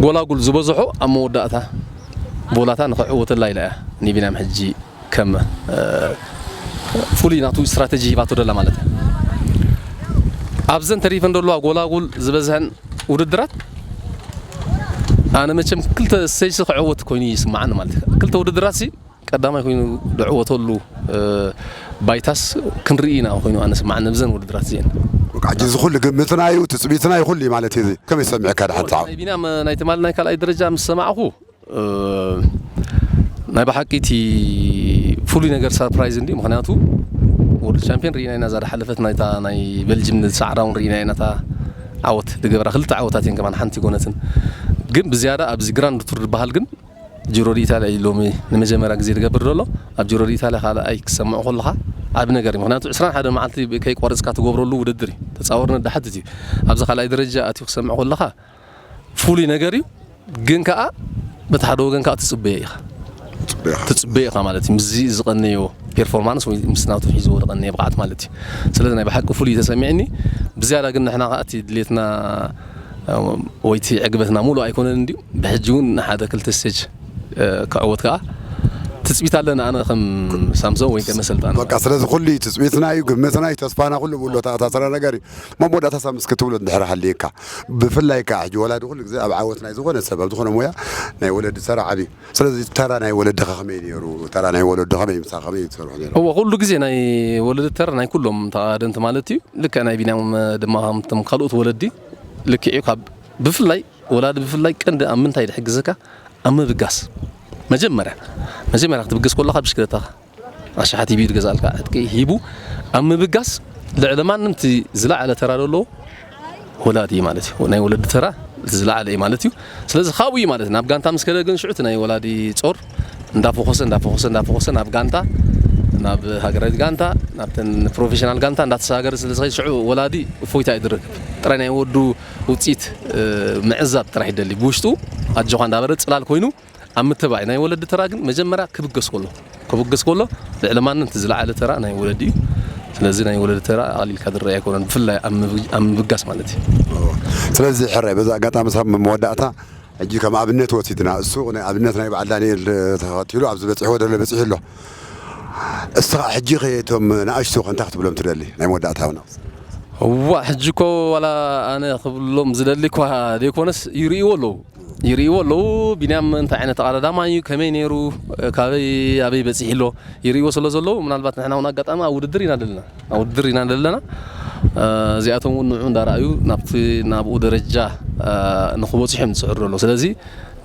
ጎላጉል ዝበዝሖ ኣብ መወዳእታ ቦላታ ንክዕወተላ ኢላ እያ ንቢንያም ሕጂ ከም ፍሉይ ናቱ ስትራተጂ ሂባቶ ደላ ማለት እያ ኣብዘን ተሪፈን ዘለዋ ጎላጉል ዝበዝሐን ውድድራት ኣነ መቸም ክልተ ስቴጅ ክዕወት ኮይኑ ይስማዓኒ ማለት እዩ ክልተ ውድድራት ቀዳማይ ኮይኑ ዝዕወተሉ ባይታስ ክንርኢ ኢና ኮይኑ ኣነ ስማዕ ነብዘን ውድድራት እዚአን በቃ ሕጂ እዚ ኩሉ ግምትና እዩ ትፅቢትና እዩ ኩሉ እዩ ማለት እዩ እዚ ከመይ ሰሚዕካ ድሓን ተዓው ናይ ቢንያም ናይ ትማሊ ናይ ካልኣይ ደረጃ ምስ ሰማዕኹ ናይ ብሓቂ እቲ ፍሉይ ነገር ሳርፕራይዝ እንዲ ምክንያቱ ወርልድ ቻምፒዮን ርኢና ኢና እዛ ዝሓለፈት ናይታ ናይ ቤልጅም ንሰዓራውን ርኢና ኢና እታ ዓወት ዝገበራ ክልተ ዓወታት እየን ከማን ሓንቲ ጎነትን ግን ብዝያዳ ኣብዚ ግራንድ ቱር ዝበሃል ግን ጅሮ ዲ ኢታልያ እዩ ሎሚ ንመጀመርያ ግዜ ዝገብር ዘሎ ኣብ ጅሮ ዲ ኢታልያ ካልኣይ ክሰምዖ ከለኻ ዓቢ ነገር እዩ ምክንያቱ ዕስራን ሓደን መዓልቲ ከይቋረፅካ ትገብረሉ ውድድር እዩ ተፃወርነት ድሓትት እዩ ኣብዚ ካልኣይ ደረጃ ኣትዩ ክሰምዖ ከለኻ ፍሉይ ነገር እዩ ግን ከኣ በቲ ሓደ ወገን ከኣ ትጽበዮ ኢኻ። ትጽበዮ ኢኻ ማለት እዩ። ምስዚ ዝቐነዮ ፐርፎርማንስ ወይ ምስ ናቱ ሒዝዎ ዝቐነየ ብቕዓት ማለት እዩ። ስለዚ ናይ ብሓቂ ፍሉይ ተሰሚዕኒ። ብዝያዳ ግን ንሕና ከኣ እቲ ድሌትና፣ እ፣ ወይ እቲ ዕግበትና ሙሉእ ኣይኮነን እንድዩ። ብሕጂ እውን ንሓደ ክልተ ስቴጅ፣ እ፣ ክዕወት ከኣ ትጽቢት ኣለና። ኣነ ከም ሳምሶን ወይ ከም መሰልጣን። በቃ ስለዚ ኩሉ እዩ ትጽቢትና እዩ፣ ግምትና እዩ፣ ተስፋና ኩሉ ብሎ ተኣሳስራ ነገር እዩ። መወዳእታ ሳም እስኪ ትብሎ እንድሕር ሃልየካ። ብፍላይ ከኣ ሕጂ ወላዲ ኩሉ ግዜ ኣብ ዓወት ናይ ዝኾነ ሰብ፣ ኣብ ዝኾነ ሞያ ናይ ወለዲ ተራ ዓቢ። ስለዚ ተራ ናይ ወለድኻ ከመይ ነይሩ? ተራ ናይ ወለዲ ከመይ ምሳኻ ከመይ ትሰርሑ ነይሩ? እወ፣ ኩሉ ግዜ ናይ ወለዲ ተራ ናይ ኩሎም ተቓደምቲ ማለት እዩ። ልክዕ ናይ ቢንያም ድማ ከምቶም ካልኦት ወለዲ ልክዕ እዩ። ካብ ብፍላይ ወላዲ ብፍላይ ቀንዲ ኣብ ምንታይ ድሕግዘካ? ኣብ ምብጋስ። መጀመርያ፣ መጀመርያ ክትብገስ ከለኻ ብሽክለታኻ ኣሽሓት ሂቡ እዩ ዝገዝኣልካ። ዕጥቂ ሂቡ ኣብ ምብጋስ ልዕሊ ማንም እቲ ዝለዓለ ተራ ዘለዎ ወላዲ እዩ ማለት እዩ። ናይ ወለዲ ተራ እቲ ዝለዓለ እዩ ማለት እዩ። ስለዚ ካብኡ እዩ ማለት ናብ ጋንታ ምስ ከደ ግን ሽዑ እቲ ናይ ወላዲ ጾር እንዳፈኾሰ፣ እንዳፈኾሰ፣ እንዳፈኾሰ ናብ ጋንታ፣ ናብ ሃገራዊት ጋንታ፣ ናብተን ፕሮፌሽናል ጋንታ እንዳተሰጋገረ ስለ ዝኸይድ ሽዑ ወላዲ እፎይታ እዩ ዝረክብ። ጥራይ ናይ ወዱ ውጽኢት፣ እ፣ ምዕዛብ ጥራሕ ይደሊ። ብውሽጡ ኣጆኻ እንዳበረ ጽላል ኮይኑ ኣብ ምትባዕ ናይ ወለዲ ተራ ግን መጀመርያ ክብገስ ከሎ፣ ክብገስ ከሎ ልዕሊ ማንም እቲ ዝለዓለ ተራ ናይ ወለዲ እዩ። ስለዚ ናይ ወለዲ ተራ ኣቕሊልካ ዝረኣይ ኣይኮነን፣ ብፍላይ ኣብ ምብ-፣ ኣብ ምብጋስ ማለት እዩ። እዎ። ስለዚ ሕራይ በዚ ኣጋጣሚ ሳብ መወዳእታ ሕጂ ከም ኣብነት ወሲድና፣ እሱ ናይ ኣብነት ናይ በዓል ዳንኤል ተኸቲሉ ኣብዚ በጺሕዎ ዘሎ በጺሑ ኣሎ። እስኻ ሕጂ ከ እቶም ንኣሽቱ ከ እንታይ ክትብሎም ትደሊ ናይ መወዳእታ እውን? እዋ፣ ሕጂ እኮ ዋላ ኣነ ክብሎም ዝደሊ እኳ ዘይኮነስ ይርእይዎ ኣለዉ። ይርእይዎ ኣለዉ። ቢንያም እንታይ ዓይነት ኣቐዳዳማ እዩ? ከመይ ነይሩ? ካበይ ኣበይ በጺሑ ኣሎ? ይርእይዎ ስለ ዘለዉ ምናልባት ንሕና እውን ኣጋጣሚ ኣብ ውድድር ኢና ዘለና። ኣብ ውድድር ኢና ዘለና። እ፣ እዚኣቶም እውን ንዑ እንዳረኣዩ ናብቲ ናብኡ ደረጃ፣ እ፣ ንኽበጽሑ እዮም ዝጽዕሩ ዘለዉ። ስለዚ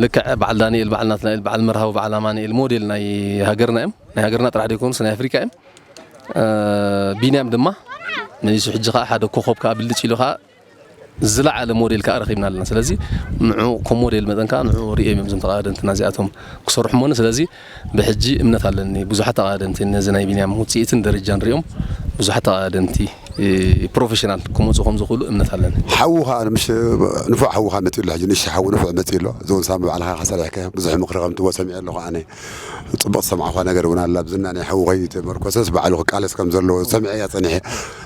ልክዕ በዓል ዳንኤል፣ በዓል ናትናኤል፣ በዓል መርሃዊ፣ በዓል ኣማኑኤል ሞዴል ናይ ሃገርና እዮም። ናይ ሃገርና ጥራሕ ዘይኮኑስ ናይ ኣፍሪካ እዮም። እ፣ ቢንያም ድማ መሊሱ ሕጂ ኸኣ ሓደ ኮኾብ ከኣ ብልጭ ኢሉ ኸኣ ዝለዓለ ሞዴል ከኣ ረኺብና ኣለና። ስለዚ ንዑ ከም ሞዴል መጠን ከኣ ንዑ ርእዮም እዮም እዞም ተቐዳደምትና እዚኣቶም ክሰርሑ እሞኒ። ስለዚ ብሕጂ እምነት ኣለኒ። ብዙሓት ተቐዳደምቲ ነዚ ናይ ቢንያም ውጽኢትን ደረጃን ሪኦም ብዙሓት ተቐዳደምቲ፣ እ፣ ፕሮፌሽናል ክመጹ ከም ዝኽእሉ እምነት ኣለኒ። ሓዉ ኸኣ ምሽ-፣ ንፉዕ ሓዉ ኸኣ መጺኡ ኣሎ። ሕጂ ንእሽቶ ሓዉ ንፉዕ መጺኡ ኣሎ። እዚ እውን ሳሚ ባዕልኻ ኸኣ ሰሪሕካ ብዙሕ ምኽሪ ከም ትህቦ ሰሚዐ ኣለኹ ኣነ። ጽቡቕ ዝሰማዕኳ ነገር እውን ኣላ። ኣብ ዝና ናይ ሓዉ ከይተመርኮሰስ ባዕሉ ክቃለስ ከም ዘለዎ ሰሚዐ እያ ጸኒሐ።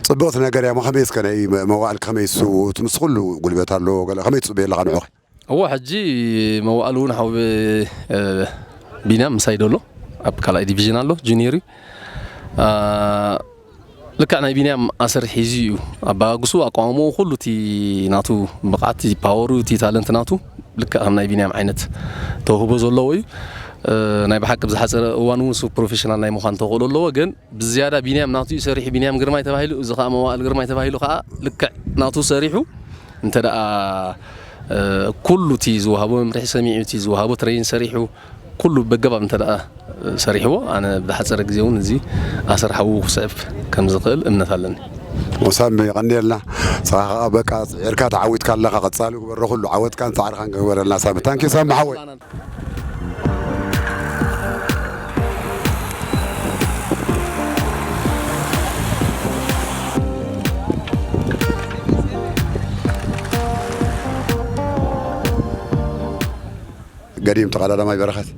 ጽቡቕቲ ነገር እያ። እሞ ከመይ እስከ ናይ መ-፣ መዋእል ከመይ እሱ፣ እቲ ምስ ኩሉ ጉልበት ኣለዎ፣ ገለ ከመይ ትጽበዮ ኣለኻ ንዑ? እዎ፣ ሕጂ መዋእል እውን ሓው፣ እ፣ ቢንያም ምሳይ ደሎ ኣብ ካልኣይ ዲቪዥን ኣሎ፣ ጁኒየር እዩ። አ፣ ልክዕ ናይ ቢንያም ኣሰር ሒዙ እዩ። ኣበጋግስኡ፣ ኣቋውምኡ፣ ኩሉ እቲ ናቱ ብቕዓት፣ እቲ ፓወሩ፣ እቲ ታለንት ናቱ ልክዕ ከም ናይ ቢንያም ዓይነት ተውህቦ ዘለዎ እዩ። እ፣ ናይ ብሓቂ ብዝሓጸረ እዋን እውን እሱ ፕሮፌሽናል ናይ ምዃን ተኽእሎ ኣለዎ። ግን ብዝያዳ ቢንያም ናቱ እዩ ሰሪሑ፣ ቢንያም ግርማይ ተባሂሉ፣ እዚ ኸኣ መዋእል ግርማይ ተባሂሉ ኸኣ ልክዕ ናቱ ሰሪሑ እንተ ደኣ፣ እ፣ ኩሉ እቲ ዝወሃቦ መምርሒ ሰሚዑ፣ እቲ ዝወሃቦ ትሬኒንግ ሰሪሑ፣ ኩሉ በገባብ እንተ ደኣ ሰሪሕዎ፣ ኣነ ብዝሓጸረ ግዜ እውን እዚ ኣሰር ሓዉ ክስዕብ ከም ዝኽእል እምነት ኣለኒ። ወሳሚ የቐንየልና። ንስኻ ኸኣ በቃ ጽዒርካ ተዓዊትካ ኣለኻ። ቀጻሊ ግበሮ፣ ኩሉ ዓወትካን ጻዕርኻን ክግበረልና ሳሚ። ታንኪ ሳሚ ሓወይ። ገዲም ተቐዳዳማይ በረኸት፣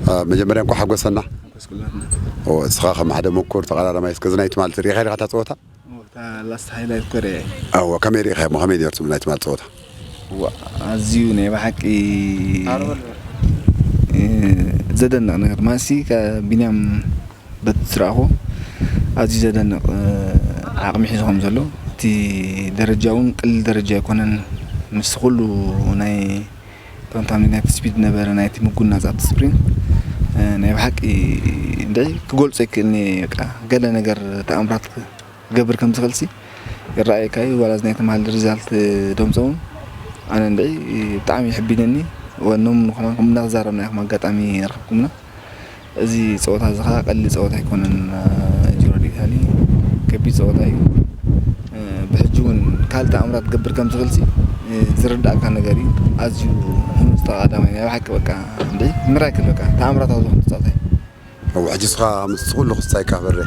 አ፣ መጀመርያ እንኳዕ ሓጎሰና። ሓጎስኩላትና። ኦ፣ እስኻ ከም ሓደ ምኩር ተቐዳዳማይ እስከ እዚ ናይ ትማሊ ርኢኻ ዲኻ እታ ጸወታ? እታ ላስት ሃይላይት እኮ ርኤ። እወ፣ ከመይ ርኢኻዮ እሞ? ከመይ ነይሩ ትብል ናይ ትማሊ ጸወታ? ዋ፣ ኣዝዩ ናይ ብሓቂ፣ እ፣ ዘደንቕ ነገር። ማሲ ከ ቢንያም በቲ ዝረኣኹ ኣዝዩ ዘደንቕ፣ እ፣ ዓቕሚ ሒዙ ከም ዘሎ፣ እቲ ደረጃ እውን ቀሊል ደረጃ ኣይኮነን። ምስ ኩሉ ናይ ኮንታሚኔት ስፒድ ነበረ ናይቲ ምጉናጽ ኣብቲ ስፕሪንት። እ፣ ናይ ብሓቂ እንድዒ ክገልጾ ኣይክእልን እየ። በቃ ገለ ነገር ተኣምራት ክገብር ከም ዝኽእልሲ ይረኣየካ እዩ። ዋላ እዚ ናይ ትማሊ ሪዛልት ደምጾ እውን ኣነ እንድዒ ብጣዕሚ የሕቢነኒ። ወኖም ንኹማንኩም እናተዛረብና ኢኹም ኣጋጣሚ ረኸብኩምና። እዚ ጸወታ እዚ ኸኣ ቀሊል ጸወታ ኣይኮነን። ጂሮ ዲኢታሊ ከቢድ ጸወታ እዩ። ብሕጂ እውን ካልእ ተኣምራት ክገብር ከም ዝኽእልሲ ዝርዳእካ ነገር እዩ። ኣዝዩ ህኑጽ ተቐዳዳማይ ናይ ብሓቂ በቃ እንዴ ሚራክል በቃ ተኣምራታዊ ዝኾነ ጸወታ እዩ። እወ፣ ሕጂ እስኻ ምስ ኩሉ ክስታይ ካበረ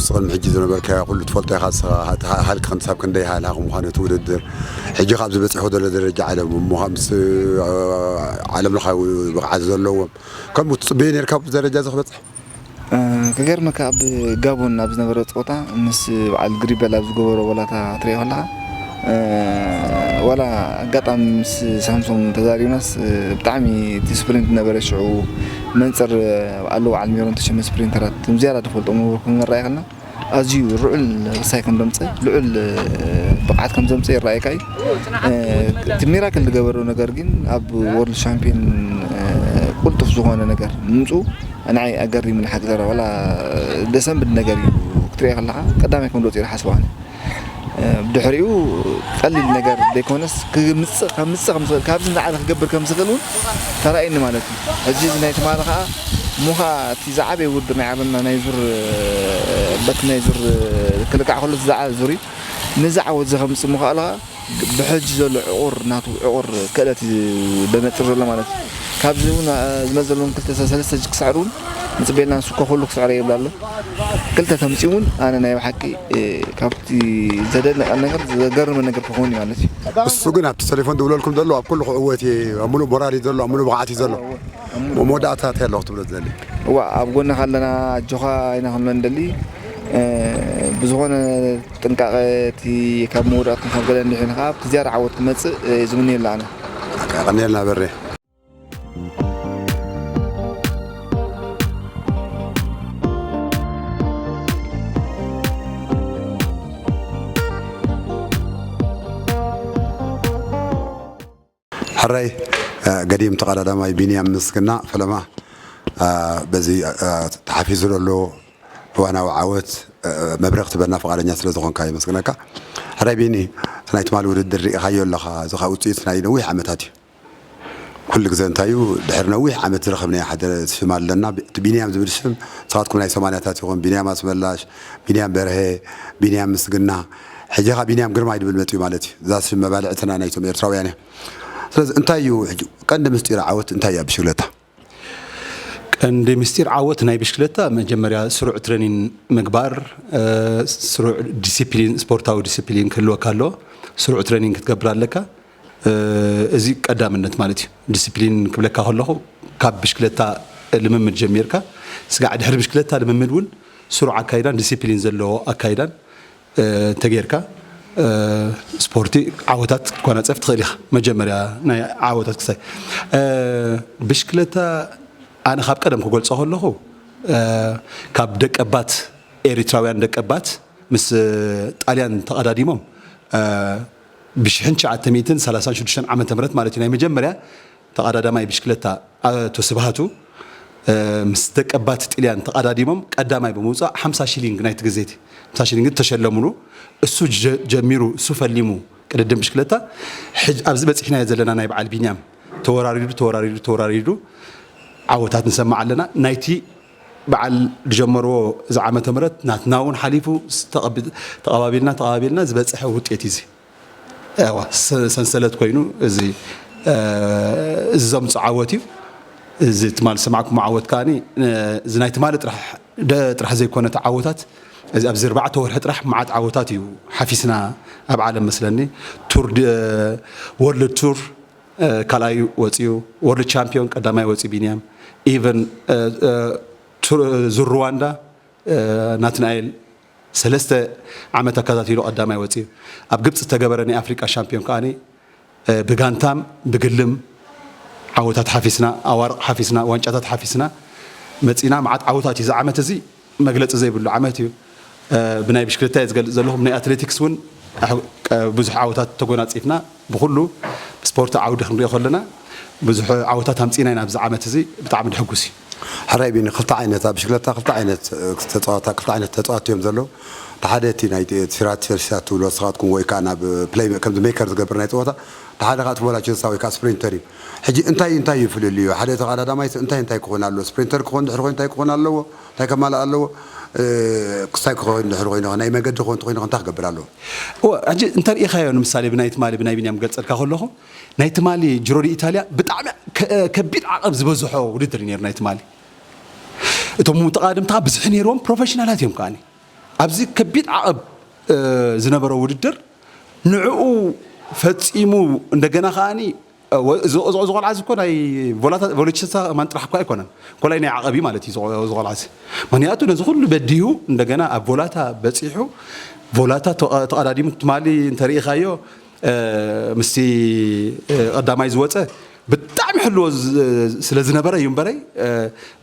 ምስ ቅድሚ ሕጂ ዝነበርካዮ ኩሉ ትፈልጦ ኢኻ። ንስኻ ሃ-፣ ሃ-፣ ሃልኪ ክንሳብ ክንደይ ሃልሃ ምዃኑ እቲ ውድድር፣ ሕጂ ካብ ዝበፅሕዎ ዘሎ ደረጃ ዓለም እሞ ምስ፣ እ፣ ዓለም ለኻዊ ብቕዓት ዘለዎም ከምኡ ትፅበዮ ነርካ ኣብዚ ደረጃ እዚ ክበፅሕ? እ፣ ክገርመካ ኣብ ጋቦን ኣብ ዝነበረ ፀወታ ምስ በዓል ግሪበል ኣብ ዝገበሮ ወላታ ትሪኦ ከለኻ፣ እ፣ ዋላ ኣጋጣሚ ምስ ሳምሶም ተዛሪብናስ፣ እ፣ ብጣዕሚ እቲ ስፕሪንት ነበረ ሽዑ መንፅር ኣለዉ በዓል ሜሮን ተሸመ ስፕሪንተራት ዝያዳ ተፈልጦም ነበርኩም ንረኣይ ከለና ኣዝዩ ልዑል ርሳይ ከም ዘምፀ ልዑል ብቕዓት ከም ዘምፀ ይረኣየካ እዩ። እቲ ሚራክል ዝገበሮ ነገር ግን ኣብ ወርልድ ሻምፒዮን ቁልጡፍ ዝኾነ ነገር ምምፁ ንዓይ ኣገሪሙኒ ሓቂ ዘረባ ዋላ ደሰንብድ ነገር እዩ ክትሪኦ ከለኻ ቀዳማይ ከም ዝወፅኡ ይሓስብ ኣነ። ብድሕሪኡ ቀሊል ነገር ዘይኮነስ ክምፅእ ከምፅእ ከም ዝኽእል ካብዚ ንላዕሊ ክገብር ከም ዝኽእል እውን ተራእየኒ ማለት እዩ። ሕጂ እዚ ናይ ትማሊ ከዓ እሞ ከዓ እቲ ዝዓበየ ውድድር ናይ ዓለምና ናይ ዙር በቲ ናይ ዙር ክልካዕ ከሎ እቲ ዝዓበየ ዙር እዩ። ነዚ ዓወት እዚ ከምፅእ ምኽኣሉ ከዓ ብሕጂ ዘሎ ዕቑር ናቱ ዕቑር ክእለት እዩ ዘነፅር ዘሎ ማለት እዩ። ካብዚ እውን ዝመዘሎም ክልተ ሰለስተ ክስዕር እውን ንፅበየልና ንሱ እኮ ኩሉ ክስዕረ ይብል ኣሎ። ክልተ ተምፅኡ እውን ኣነ ናይ ብሓቂ ካብቲ ዘደንቐ ነገር ዘገርመ ነገር ክኸውን እዩ ማለት እዩ። እሱ ግን ኣብቲ ሰሊፎን ዝብለልኩም ዘሎ ኣብ ኩሉ ክዕወት እየ፣ ኣብ ሙሉእ ሞራል እዩ ዘሎ፣ ኣብ ሙሉእ ብቕዓት እዩ ዘሎ። መወዳእታ እንታይ ኣለኹ ትብሎ ትደሊ? እዋ ኣብ ጎንኻ ኣለና ኣጆኻ ኢና ክንብሎ ንደሊ። ብዝኾነ ጥንቃቐ እቲ ካብ መወዳእትን ካብ ገለ እንድሕን ከዓ ኣብቲ ዝያዳ ዓወት ክመፅእ ዝምነየሉ ኣነ። የቐንየልና በሬ። ሕራይ ገዲም ተቐዳዳማይ ቢንያም ምስግና ፈለማ በዚ ተሓፊዙ ዘሎ እዋናዊ ዓወት መብረኽ ትበና ፍቓደኛ ስለ ዝኾንካ የመስግነካ። ሕራይ ቢኒ፣ እቲ ናይ ትማሊ ውድድር ርኢኻዮ ኣለኻ፣ እዚ ኸኣ ውፅኢት ናይ ነዊሕ ዓመታት እዩ። ኩሉ ግዜ እንታይ እዩ፣ ድሕሪ ነዊሕ ዓመት ዝረኸብናዮ ሓደ ሽም ኣለና። ቢ-፣ እቲ ቢንያም ዝብል ሽም፣ ንስኻትኩም ናይ ሰማንያታት ኢኹም፣ ቢንያም ኣስመላሽ፣ ቢንያም በርሀ፣ ቢንያም ምስግና፣ ሕጂ ኸኣ ቢንያም ግርማይ ዝብል መጺኡ ማለት እዩ። እዛ ሽም መባልዕትና ናይቶም ኤርትራውያን እያ። ስለዚ እንታይ እዩ ሕጂ ቀንዲ ምስጢር ዓወት እንታይ እዩ ኣብ ብሽክለታ? ቀንዲ ምስጢር ዓወት ናይ ብሽክለታ መጀመርያ ስሩዕ ትሬኒን ምግባር፣ እ፣ ስሩዕ ዲሲፕሊን፣ ስፖርታዊ ዲሲፕሊን ክህልወካ ኣለዎ። ስሩዕ ትሬኒን ክትገብር ኣለካ። እ፣ እዚ ቀዳምነት ማለት እዩ። ዲሲፕሊን ክብለካ ከለኹ ካብ ብሽክለታ ልምምድ ጀሚርካ ስጋዕ ድሕሪ ብሽክለታ ልምምድ እውን ስሩዕ ኣካይዳን ዲሲፕሊን ዘለዎ ኣካይዳን፣ እ፣ እንተጌርካ፣ እ፣ ስፖርቲ ዓወታት ክትጎናጸፍ ትኽእል ኢኻ። መጀመርያ ናይ ዓወታት ክሳይ፣ እ፣ ብሽክለታ ኣነ ካብ ቀደም ክገልጾ ከለኹ፣ እ፣ ካብ ደቀባት፣ ኤሪትራውያን ደቀባት ምስ ጣልያን ተቐዳዲሞም፣ እ፣ ብሽሕን ትሽዓተ ሚእትን ሰላሳን ሽዱሽተን ዓመተ ምህረት ማለት እዩ። ናይ መጀመርያ ተቐዳዳማይ ብሽክለታ ኣቶ ስብሃቱ፣ እ፣ ምስ ደቀባት ጥልያን ተቐዳዲሞም ቀዳማይ ብምውጻእ ሓምሳ ሽሊንግ ናይቲ ግዜ እቲ፣ ሓምሳ ሽሊንግ ተሸለሙሉ። እሱ ጀ-፣ ጀሚሩ፣ እሱ ፈሊሙ ቅድድም ብሽክለታ። ሕጅ-፣ ኣብዚ በጺሕናዮ ዘለና ናይ በዓል ቢንያም ተወራሪዱ፣ ተወራሪዱ፣ ተወራሪዱ ዓወታት ንሰምዕ ኣለና። ናይቲ በዓል ዝጀመርዎ እዚ ዓመተ ምህረት ናትና እውን ሓሊፉ ስ-፣ ተቐቢ-፣ ተቐባቢልና፣ ተቐባቢልና ዝበጽሐ ውጤት እዩ እዚ። እዋ፣ ሰ-፣ ሰንሰለት ኮይኑ እዚ፣ እ፣ እዚ ዘምጽኦ ዓወት እዩ። እዚ ትማሊ ዝሰማዕኩሞ ዓወት ከኣኒ፣ እ፣ እዚ ናይ ትማሊ ጥራሕ ደ-፣ ጥራሕ ዘይኮነ እቲ ዓወታት፣ እዚ ኣብዚ ኣርባዕተ ወርሒ ጥራሕ መዓት ዓወታት እዩ ሓፊስና ኣብ ዓለም መስለኒ። ቱር ድ-፣ ወርልድ ቱር፣ እ፣ ካልኣይ ወጺኡ፣ ወርልድ ቻምፒዮን ቀዳማይ ወጺኡ ቢንያም፣ ኢቨን፣ እ፣ እ፣ ቱር፣ ዙር ሩዋንዳ፣ እ፣ ናትናኤል ሰለስተ ዓመት ኣከታቲሉ ቀዳማይ ወጺኡ። ኣብ ግብጺ ዝተገበረ ናይ ኣፍሪቃ ሻምፒዮን ከኣኒ፣ እ፣ ብጋንታም ብግልም ዓወታት ሓፊስና፣ ኣዋርቕ ሓፊስና፣ ዋንጫታት ሓፊስና መጺና። መዓት ዓወታት እዩ። እዚ ዓመት እዚ መግለጺ ዘይብሉ ዓመት እዩ። እ፣ ብናይ ብሽክለታ እየ ዝገልጽ ዘለኹ። ብናይ ኣትሌቲክስ እውን ኣሕ-፣ ቀ-፣ ብዙሕ ዓወታት ተጎናጺፍና። ብኹሉ ስፖርት ዓውዲ ክንሪኦ ከለና ብዙሕ ዓወታት ኣምጺእና ኢና ኣብዚ ዓመት እዚ። ብጣዕሚ ድሕጉስ እዩ። ሕራይ ቢኒ፣ ክልተ ዓይነት፣ ኣብ ብሽክለታ ክልተ ዓይነት፣ እ፣ ተጻዋታ-፣ ክልተ ዓይነት ተጻዋቲ እዮም ዘለዉ። እቲ ሓደ እቲ ናይ ቲ-፣ ቲራቲርሲያ ትብሎ ንስኻትኩም ወይ ከኣ ናብ ፕለይ ከምዚ ሜከር ዝገብር ናይ ጸወታ፣ እቲ ሓደ ከኣ እቲ ቮላቸንሳ ወይ ከኣ ስፕሪንተር እዩ። ሕጂ እንታይ፣ እንታይ እዩ ፍልልዩ? ሓደ ተቐዳዳማይ እንታይ፣ እንታይ ክኾን ኣለዎ? ስፕሪንተር ክኾን ድሕሪ ኮይኑ እንታይ ክኾን ኣለዎ? እንታይ ከማልእ ኣለዎ? እ፣ ክስታይ ክኾን ድሕሪ ኮይኑ፣ ናይ መገዲ ክኾን እንተኾይኑ እንታይ ክገብር ኣለዎ? እወ፣ ሕጂ እንተ ርኢኻዮ ንምሳሌ ብናይ ትማሊ፣ ብናይ ቢንያም ክገልጸልካ ከለኹ፣ ናይ ትማሊ ጅሮ ዲ ኢታልያ ብጣዕሚ ከ-፣ ከቢድ ዓቐብ ዝበዝሖ ውድድር እዩ ነይሩ ናይ ትማሊ። እቶም ተቓደምቲ ብዝሒ ነይርዎም ፕሮፌሽናላት እዮም ከኣኒ። ኣብዚ ከቢድ ዓቐብ ዝነበሮ ውድድር ንዕኡ ፈጺሙ፣ እንደገና ከዓኒ እዚ ቆልዓ እዚ እኮ ናይ ቮሎችስታ ማን ጥራሕ እኳ ኣይኮነን፣ ኮላይ ናይ ዓቐብ እዩ ማለት እዩ እዚ ቆልዓ እዚ። ምክንያቱ ነዚ ኩሉ በዲሁ እንደገና ኣብ ቮላታ በጺሑ፣ ቮላታ ተቐዳዲሙ ትማሊ እንተርኢኻዮ ምስቲ ቀዳማይ ዝወፀ ብጣዕሚ ሕልዎ ስለ ዝነበረ እዩ እምበረይ፣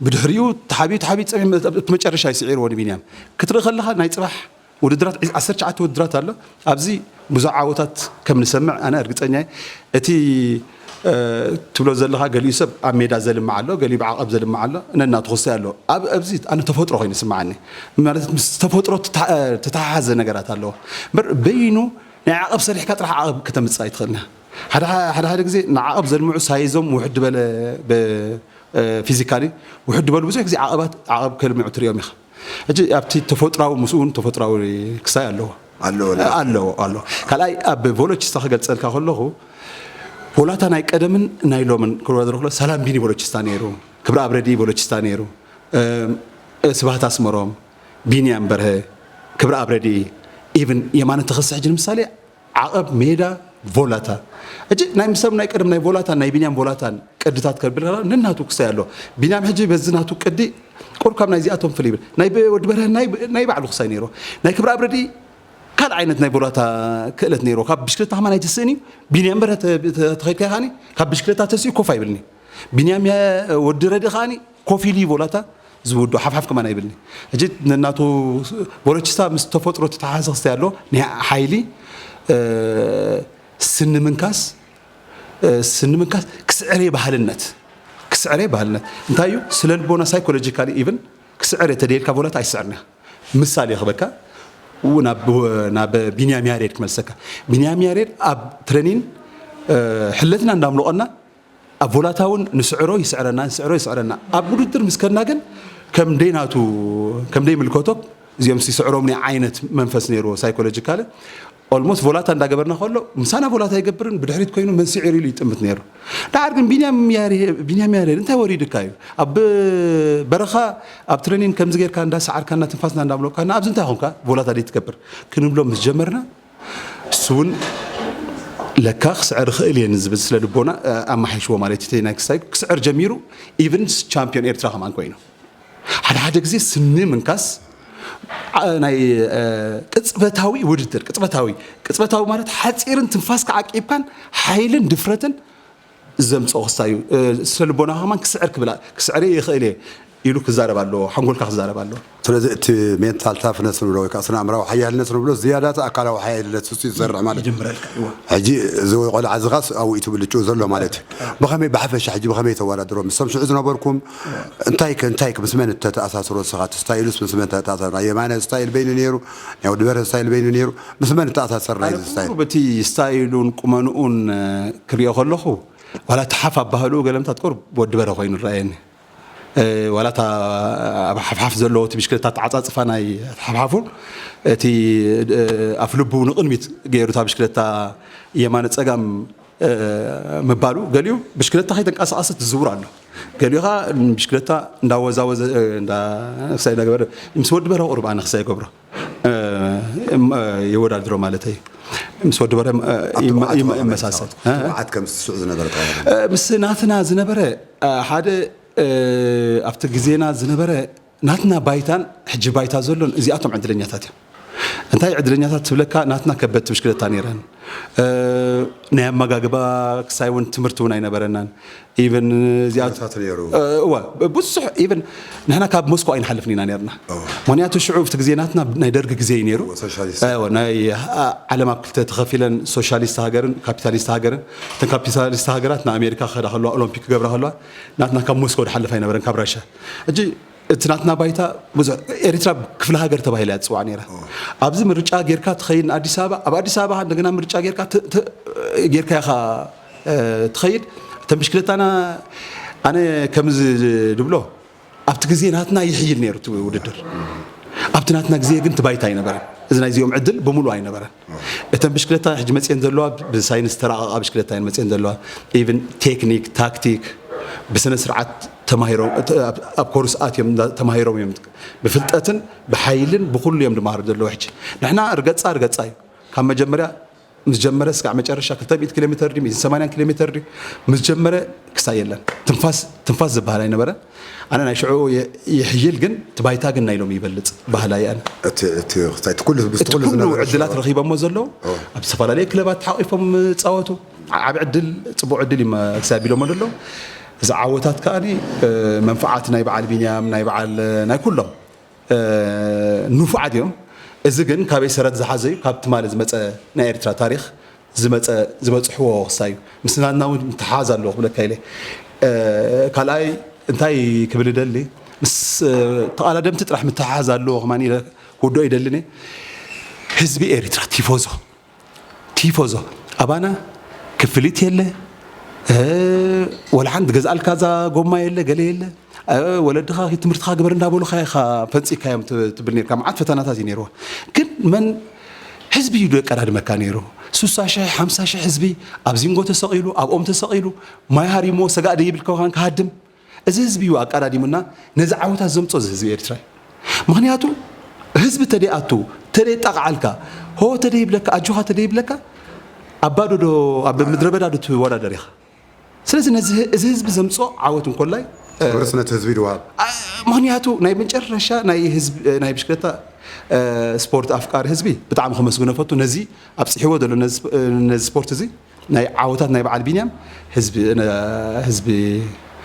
ብድሕሪኡ ተሓቢኡ ተሓቢኡ ፀሚ እቲ መጨረሻ ይስዒርዎ ንቢንያም ክትርኢ ከለኻ ናይ ፅባሕ ውድድራት ዓሰርተ ትሽዓተ ውድድራት ኣሎ። ኣብዚ ብዙሕ ዓወታት ከም ንሰምዕ ኣነ እርግፀኛ እየ። እቲ ትብሎ ዘለኻ ገሊኡ ሰብ ኣብ ሜዳ ዘልምዕ ኣሎ፣ ገሊኡ ብዓቐብ ዘልምዕ ኣሎ፣ ነናቱ ክስታይ ኣሎ። ኣብዚ ኣነ ተፈጥሮ ኮይኑ ይስምዓኒ። ማለት ምስ ተፈጥሮ ተተሓሓዘ ነገራት ኣለዎ እምበር በይኑ ናይ ዓቐብ ሰሪሕካ ጥራሕ ዓቐብ ከተምፅእ ኣይትኽእልና። ሓደ ሓደ ግዜ ንዓቐብ ዘልምዑ ሳይዞም ውሕድ በለ ፊዚካሊ ውሕድ በሉ ብዙሕ ግዜ ዓቐባት ዓቐብ ከልምዑ ትሪኦም ኢኻ። ሕጂ ኣብቲ ተፈጥራዊ ምስኡ እውን ተፈጥራዊ ክሳይ ኣለዎ ኣለዎ ኣለዎ ኣለዎ። ካልኣይ ኣብ ቮሎችስታ ክገልፀልካ ከለኹ ቮላታ ናይ ቀደምን ናይ ሎምን ክብሎ ዘለኹ ሰላም ቢኒ ቮሎችስታ ነይሩ፣ ክብረ ኣብረዲ ቮሎችስታ ነይሩ፣ ስብሃት ኣስመሮም፣ ቢንያም በርሀ፣ ክብረ ኣብረዲ፣ ኢቭን የማነ ተኸስተ ሕጂ ንምሳሌ ዓቐብ ሜዳ ቮላታ። ሕጂ ናይ ምሰብ ናይ ቀደም ናይ ቮላታን ናይ ቢንያም ቮላታን ቅድታት ከብል ከላ ነናቱ ክሳይ ኣሎ። ቢንያም ሕጂ በዚ ናቱ ቅዲ ቁሩብ ካብ ናይዚኣቶም ፍልይ ይብል። ናይ ወዲ በርሀ ናይ ባዕሉ ክሳይ ነይሮ። ናይ ክብረ ኣብረዲ ካልእ ዓይነት ናይ ቮላታ ክእለት ነይሮ። ካብ ብሽክለታ ከማን ኣይትስእን እዩ። ቢንያም በርሀ ተኸይድካ ከዓኒ ካብ ብሽክለታ ተሲኡ ኮፍ ኣይብልኒ። ቢንያም ወዲ ረዲ ከዓኒ ኮፍ ኢሉ እዩ ቮላታ ዝውዶ ሓፍሓፍ ከማን ኣይብልኒ። ሕጂ ነናቱ ቮሎችስታ ምስ ተፈጥሮ ተተሓዘ ክስታይ ኣሎ ናይ ሓይሊ ስኒ ምንካስ ስኒ ምንካስ ክስዕሬ ባህልነት ክስዕሬ ባህልነት እንታይ እዩ? ስለ ልቦና ሳይኮሎጂካሊ ኢቭን ክስዕሬ ተደልካ ቮላታ ኣይስዕርና። ምሳሌ ክበካ ናብ ቢንያም ያሬድ ክመልሰካ። ቢንያም ያሬድ ኣብ ትረኒን ሕለትና እንዳምልቆና ኣብ ቮላታ እውን ንስዕሮ ይስዕረና ንስዕሮ ይስዕረና። ኣብ ውድድር ምስ ከድና ግን ከም ደይ ናቱ ከም ደይ ምልከቶ እዚኦም ሲስዕሮም ናይ ዓይነት መንፈስ ነይርዎ ሳይኮሎጂካል ኦልሞስት ቮላታ እንዳገበርና ከሎ ምሳና ቮላታ ይገብርን ብድሕሪት ኮይኑ መንስዒር ኢሉ ይጥምት ነይሩ። ደሓር ግን ቢንያም ያሬድ እንታይ ወሪድካ እዩ ኣብ በረኻ ኣብ ትረኒን ከምዚ ጌርካ እንዳሰዓርካና ትንፋስና እንዳምለቕካና ኣብዚ እንታይ ኾንካ ቮላታ ደይ ትገብር ክንብሎ ምስ ጀመርና እሱ እውን ለካ ክስዕር ይኽእል እየ ንዝብል ስለ ልቦና ኣመሓይሽዎ ማለት እዩ። ናይ ክሳይ ክስዕር ጀሚሩ ኢቭን ቻምፒዮን ኤርትራ ከማን ኮይኑ ሓደ ሓደ ግዜ ስኒ ምንካስ ናይ ቅፅበታዊ ውድድር ቅፅበታዊ ቅፅበታዊ ማለት ሓፂርን ትንፋስካ ዓቂብካን ሓይልን ድፍረትን ዘምፅኦ ክስታይ እዩ። ስነ ልቦና ከማን ክስዕር ክብል ክስዕር ይኽእል እየ ኢሉ ክዛረብ ኣለዎ፣ ሓንጎልካ ክዛረብ ኣለዎ። ስለዚ እቲ ሜንታል ታፍነስ ንብሎ ወይ ከዓ ስነ ኣእምራዊ ሓያልነት ንብሎ ዝያዳ እቲ ኣካላዊ ሓያልነት እሱ እዩ ዝሰርሕ ማለት እዩ። ይጅምረልካ እወ። ሕጂ እዚ ቆልዓ እዚ ኻስ ኣብኡ እዩ ትብልጭኡ ዘሎ ማለት እዩ። ብኸመይ ብሓፈሻ ሕጂ ብኸመይ ተወዳድሮ ምስቶም ሽዑ ዝነበርኩም እንታይ ከ እንታይ ከ ምስ መን እተተኣሳስሮ ንስኻ እቲ ስታይሉስ ምስ መን ተተኣሳስሮ ናይ የማነ ስታይል በይኑ ነይሩ ናይ ወዲ በርሀ ስታይል በይኑ ነይሩ ምስ መን እተኣሳሰር ናይ ስታይል? ቁሩብ እቲ ስታይሉን ቁመንኡን ክሪኦ ከለኹ ዋላ እቲ ሓፍ ኣባህልኡ ገለምታት ቁሩብ ወዲ በርሀ ኮይኑ ይረኣየኒ። ዋላ እታ ኣብ ሓፍሓፍ ዘለዎ እቲ ብሽክለታ ተዓፃፅፋ ናይ ሓፍሓፉን እቲ ኣፍ ልቡ ንቕድሚት ገይሩ እታ ብሽክለታ የማነ ፀጋም ምባሉ ገሊኡ ብሽክለታ ከይተንቀሳቐሰት ዝዝውር ኣሎ። ገሊኡ ከዓ ብሽክለታ እንዳወዛወዘ ክሳይ እንዳገበረ ምስ ወዲ በርሀ ቁሩብ ኣነ ክሳይ ይገብሮ ይወዳድሮ ማለት እዩ። ምስ ወዲ በርሀ ይመሳሰል። ብዓት ከም ስዕ ዝነበረ ምስ ናትና ዝነበረ ሓደ ኣብቲ ግዜና ዝነበረ ናትና ባይታን ሕጂ ባይታ ዘሎን እዚኣቶም ዕድለኛታት እዮም። እንታይ ዕድለኛታት ትብለካ ናትና ከበድቲ ብሽክለታ ነይረን ናይ ኣመጋግባ ክሳይ እውን ትምህርቲ እውን ኣይነበረናን ኢቨን እዚኣ ብዙሕ ኢቨን ንሕና ካብ ሞስኮ ኣይንሓልፍን ኢና ነርና። ምክንያቱ ሽዑ ኣብቲ ግዜ ናትና ናይ ደርጊ ግዜ እዩ ነይሩ። ናይ ዓለም ኣብ ክልተ ተኸፊለን ሶሻሊስት ሃገርን ካፒታሊስት ሃገርን እተን ካፒታሊስት ሃገራት ንኣሜሪካ ክኸዳ ከለዋ ኦሎምፒክ ክገብራ ከለዋ ናትና ካብ ሞስኮ ዝሓልፍ ኣይነበረን ካብ ራሻ። ሕጂ እቲ ናትና ባይታ ብዙሕ ኤርትራ ክፍለ ሃገር ተባሂላ እያ ትፅዋዕ ነይራ። ኣብዚ ምርጫ ጌርካ ትኸይድ ንኣዲስ ኣበባ ኣብ ኣዲስ ኣበባ እንደገና ምርጫ ጌርካ ጌርካ ኢኻ ትኸይድ። እተን ብሽክለታና ኣነ ከምዚ ድብሎ ኣብቲ ግዜ ናትና ይሕይል ነይሩ እቲ ውድድር። ኣብቲ ናትና ግዜ ግን እቲ ባይታ ኣይነበረን። እዚ ናይዚኦም ዕድል ብምሉእ ኣይነበረን። እተን ብሽክለታ ሕጂ መፅየን ዘለዋ ብሳይንስ ተራቐቓ ብሽክለታ እየን መፅየን ዘለዋ። ኢቭን ቴክኒክ ታክቲክ ብስነ ስርዓት ተማሂሮም፣ ተ-፣ ኣብ፣ ኣብ ኮርስ ኣትዮም እንዳ-፣ ተማሂሮም እዮም። ብፍልጠትን ብሓይልን ብኹሉ እዮም ዝመሃሩ ዘለዉ። ሕጂ ንሕና ርገጻ ርገጻ እዩ። ካብ መጀመርያ ምስ ጀመረ እስካዕ መጨረሻ ክልተ ሚእቲ ኪሎ ሜትር ድዩ፣ ሚእቲ ሰማንያ ኪሎ ሜትር ድዩ፣ ምስ ጀመረ ክሳብ የለን። ትንፋስ፣ ትንፋስ ዝበሃል ኣይነበረን። ኣነ ናይ ሽዑ የ-፣ ይሕይል፣ ግን እቲ ባይታ ግን ናይ ሎሚ ይበልጽ ባህላ እዩ። ኣነ እቲ፣ እቲ ክሳይ እቲ ኩሉ፣ ምስቲ እቲ ኩሉ ኩሉ ዝነበረ ዕድላት ሽዑ ረኺቦሞ ዘለዉ፣ ኦ። ኣብ ዝተፈላለየ ክለባት ተሓቂፎም ጻወቱ። ዓቢ ዕድል፣ ጽቡቕ ዕድል እዩ ክሳብ ኣቢሎሞ ዘለዉ። እዚ ዓወታት ከኣኒ፣ እ፣ መንፍዓት ናይ በዓል ቢንያም፣ ናይ በዓል፣ ናይ ኩሎም፣ እ፣ ንፉዓት እዮም። እዚ ግን ካበይ ሰረት ዝሓዘ እዩ? ካብ ትማሊ ዝመጸ ናይ ኤርትራ ታሪኽ ዝመጸ፣ ዝበጽሕዎ ክሳይ እዩ። ምስ ናትና እውን ምትሓሓዝ ኣለዎ ክብለካ ኢለ። እ፣ ካልኣይ እንታይ ክብል እደሊ? ምስ፣ እ፣ ተቓዳደምቲ ጥራሕ ምትሓሓዝ ኣለዎ ከማን ኢለ ክውድኦ ይደልን እየ። ህዝቢ ኤርትራ ቲፎዞ፣ ቲፎዞ ኣባና ክፍሊት የለ፣ እ፣ ወላ ሓንቲ ገዝኣልካ እዛ ጎማ የለ፣ ገለ የለ። እ፣ ወለድኻ ኪድ ትምህርትኻ ግበር እንዳበሉኻ ኢኻ ፈንጺካዮም ት-፣ ትብል ነርካ። መዓት ፈተናታት እዩ ነይርዎ። ግን መን ህዝቢ እዩ ደቀዳድመካ ነይሩ? ሱሳ ሽሕ፣ ሓምሳ ሽሕ ህዝቢ ኣብ ዚንጎ ተሰቒሉ፣ ኣብ ኦም ተሰቒሉ፣ ማይ ሃሪሞ፣ ሰጋእ ደይብልካ ከማን ክሃድም። እዚ ህዝቢ እዩ ኣቀዳዲሙና፣ ነዚ ዓወታት ዘምጾ እዚ ህዝቢ ኤርትራ እዩ። ምኽንያቱ ህዝቢ ተደይኣቱ፣ ተደይጣቕዓልካ፣ ሆ ተደይብለካ፣ ኣጆኻ ተደይብለካ፣ ኣብ ባዶ ዶ፣ ኣብ ምድረ በዳ ዶ ትወዳደር ኢኻ? ስለዚ ነዚ ህ-፣ እዚ ህዝቢ ዘምጾ ዓወት እንኮላይ፣ እ፣ ክብርስ ነቲ ህዝቢ ድዋብ። ኣ-፣ ምኽንያቱ ናይ መጨረሻ ናይ ህዝቢ፣ ናይ ብሽክለታ፣ እ፣ ስፖርት ኣፍቃሪ ህዝቢ ብጣዕሚ ከመስግኖ ፈቱ። ነዚ ኣብጽሕዎ ዘሎ ነዚ ስፖ-፣ ነዚ ስፖርት እዚ ናይ ዓወታት ናይ በዓል ቢንያም ህዝቢ፣ ነ-፣ ህዝቢ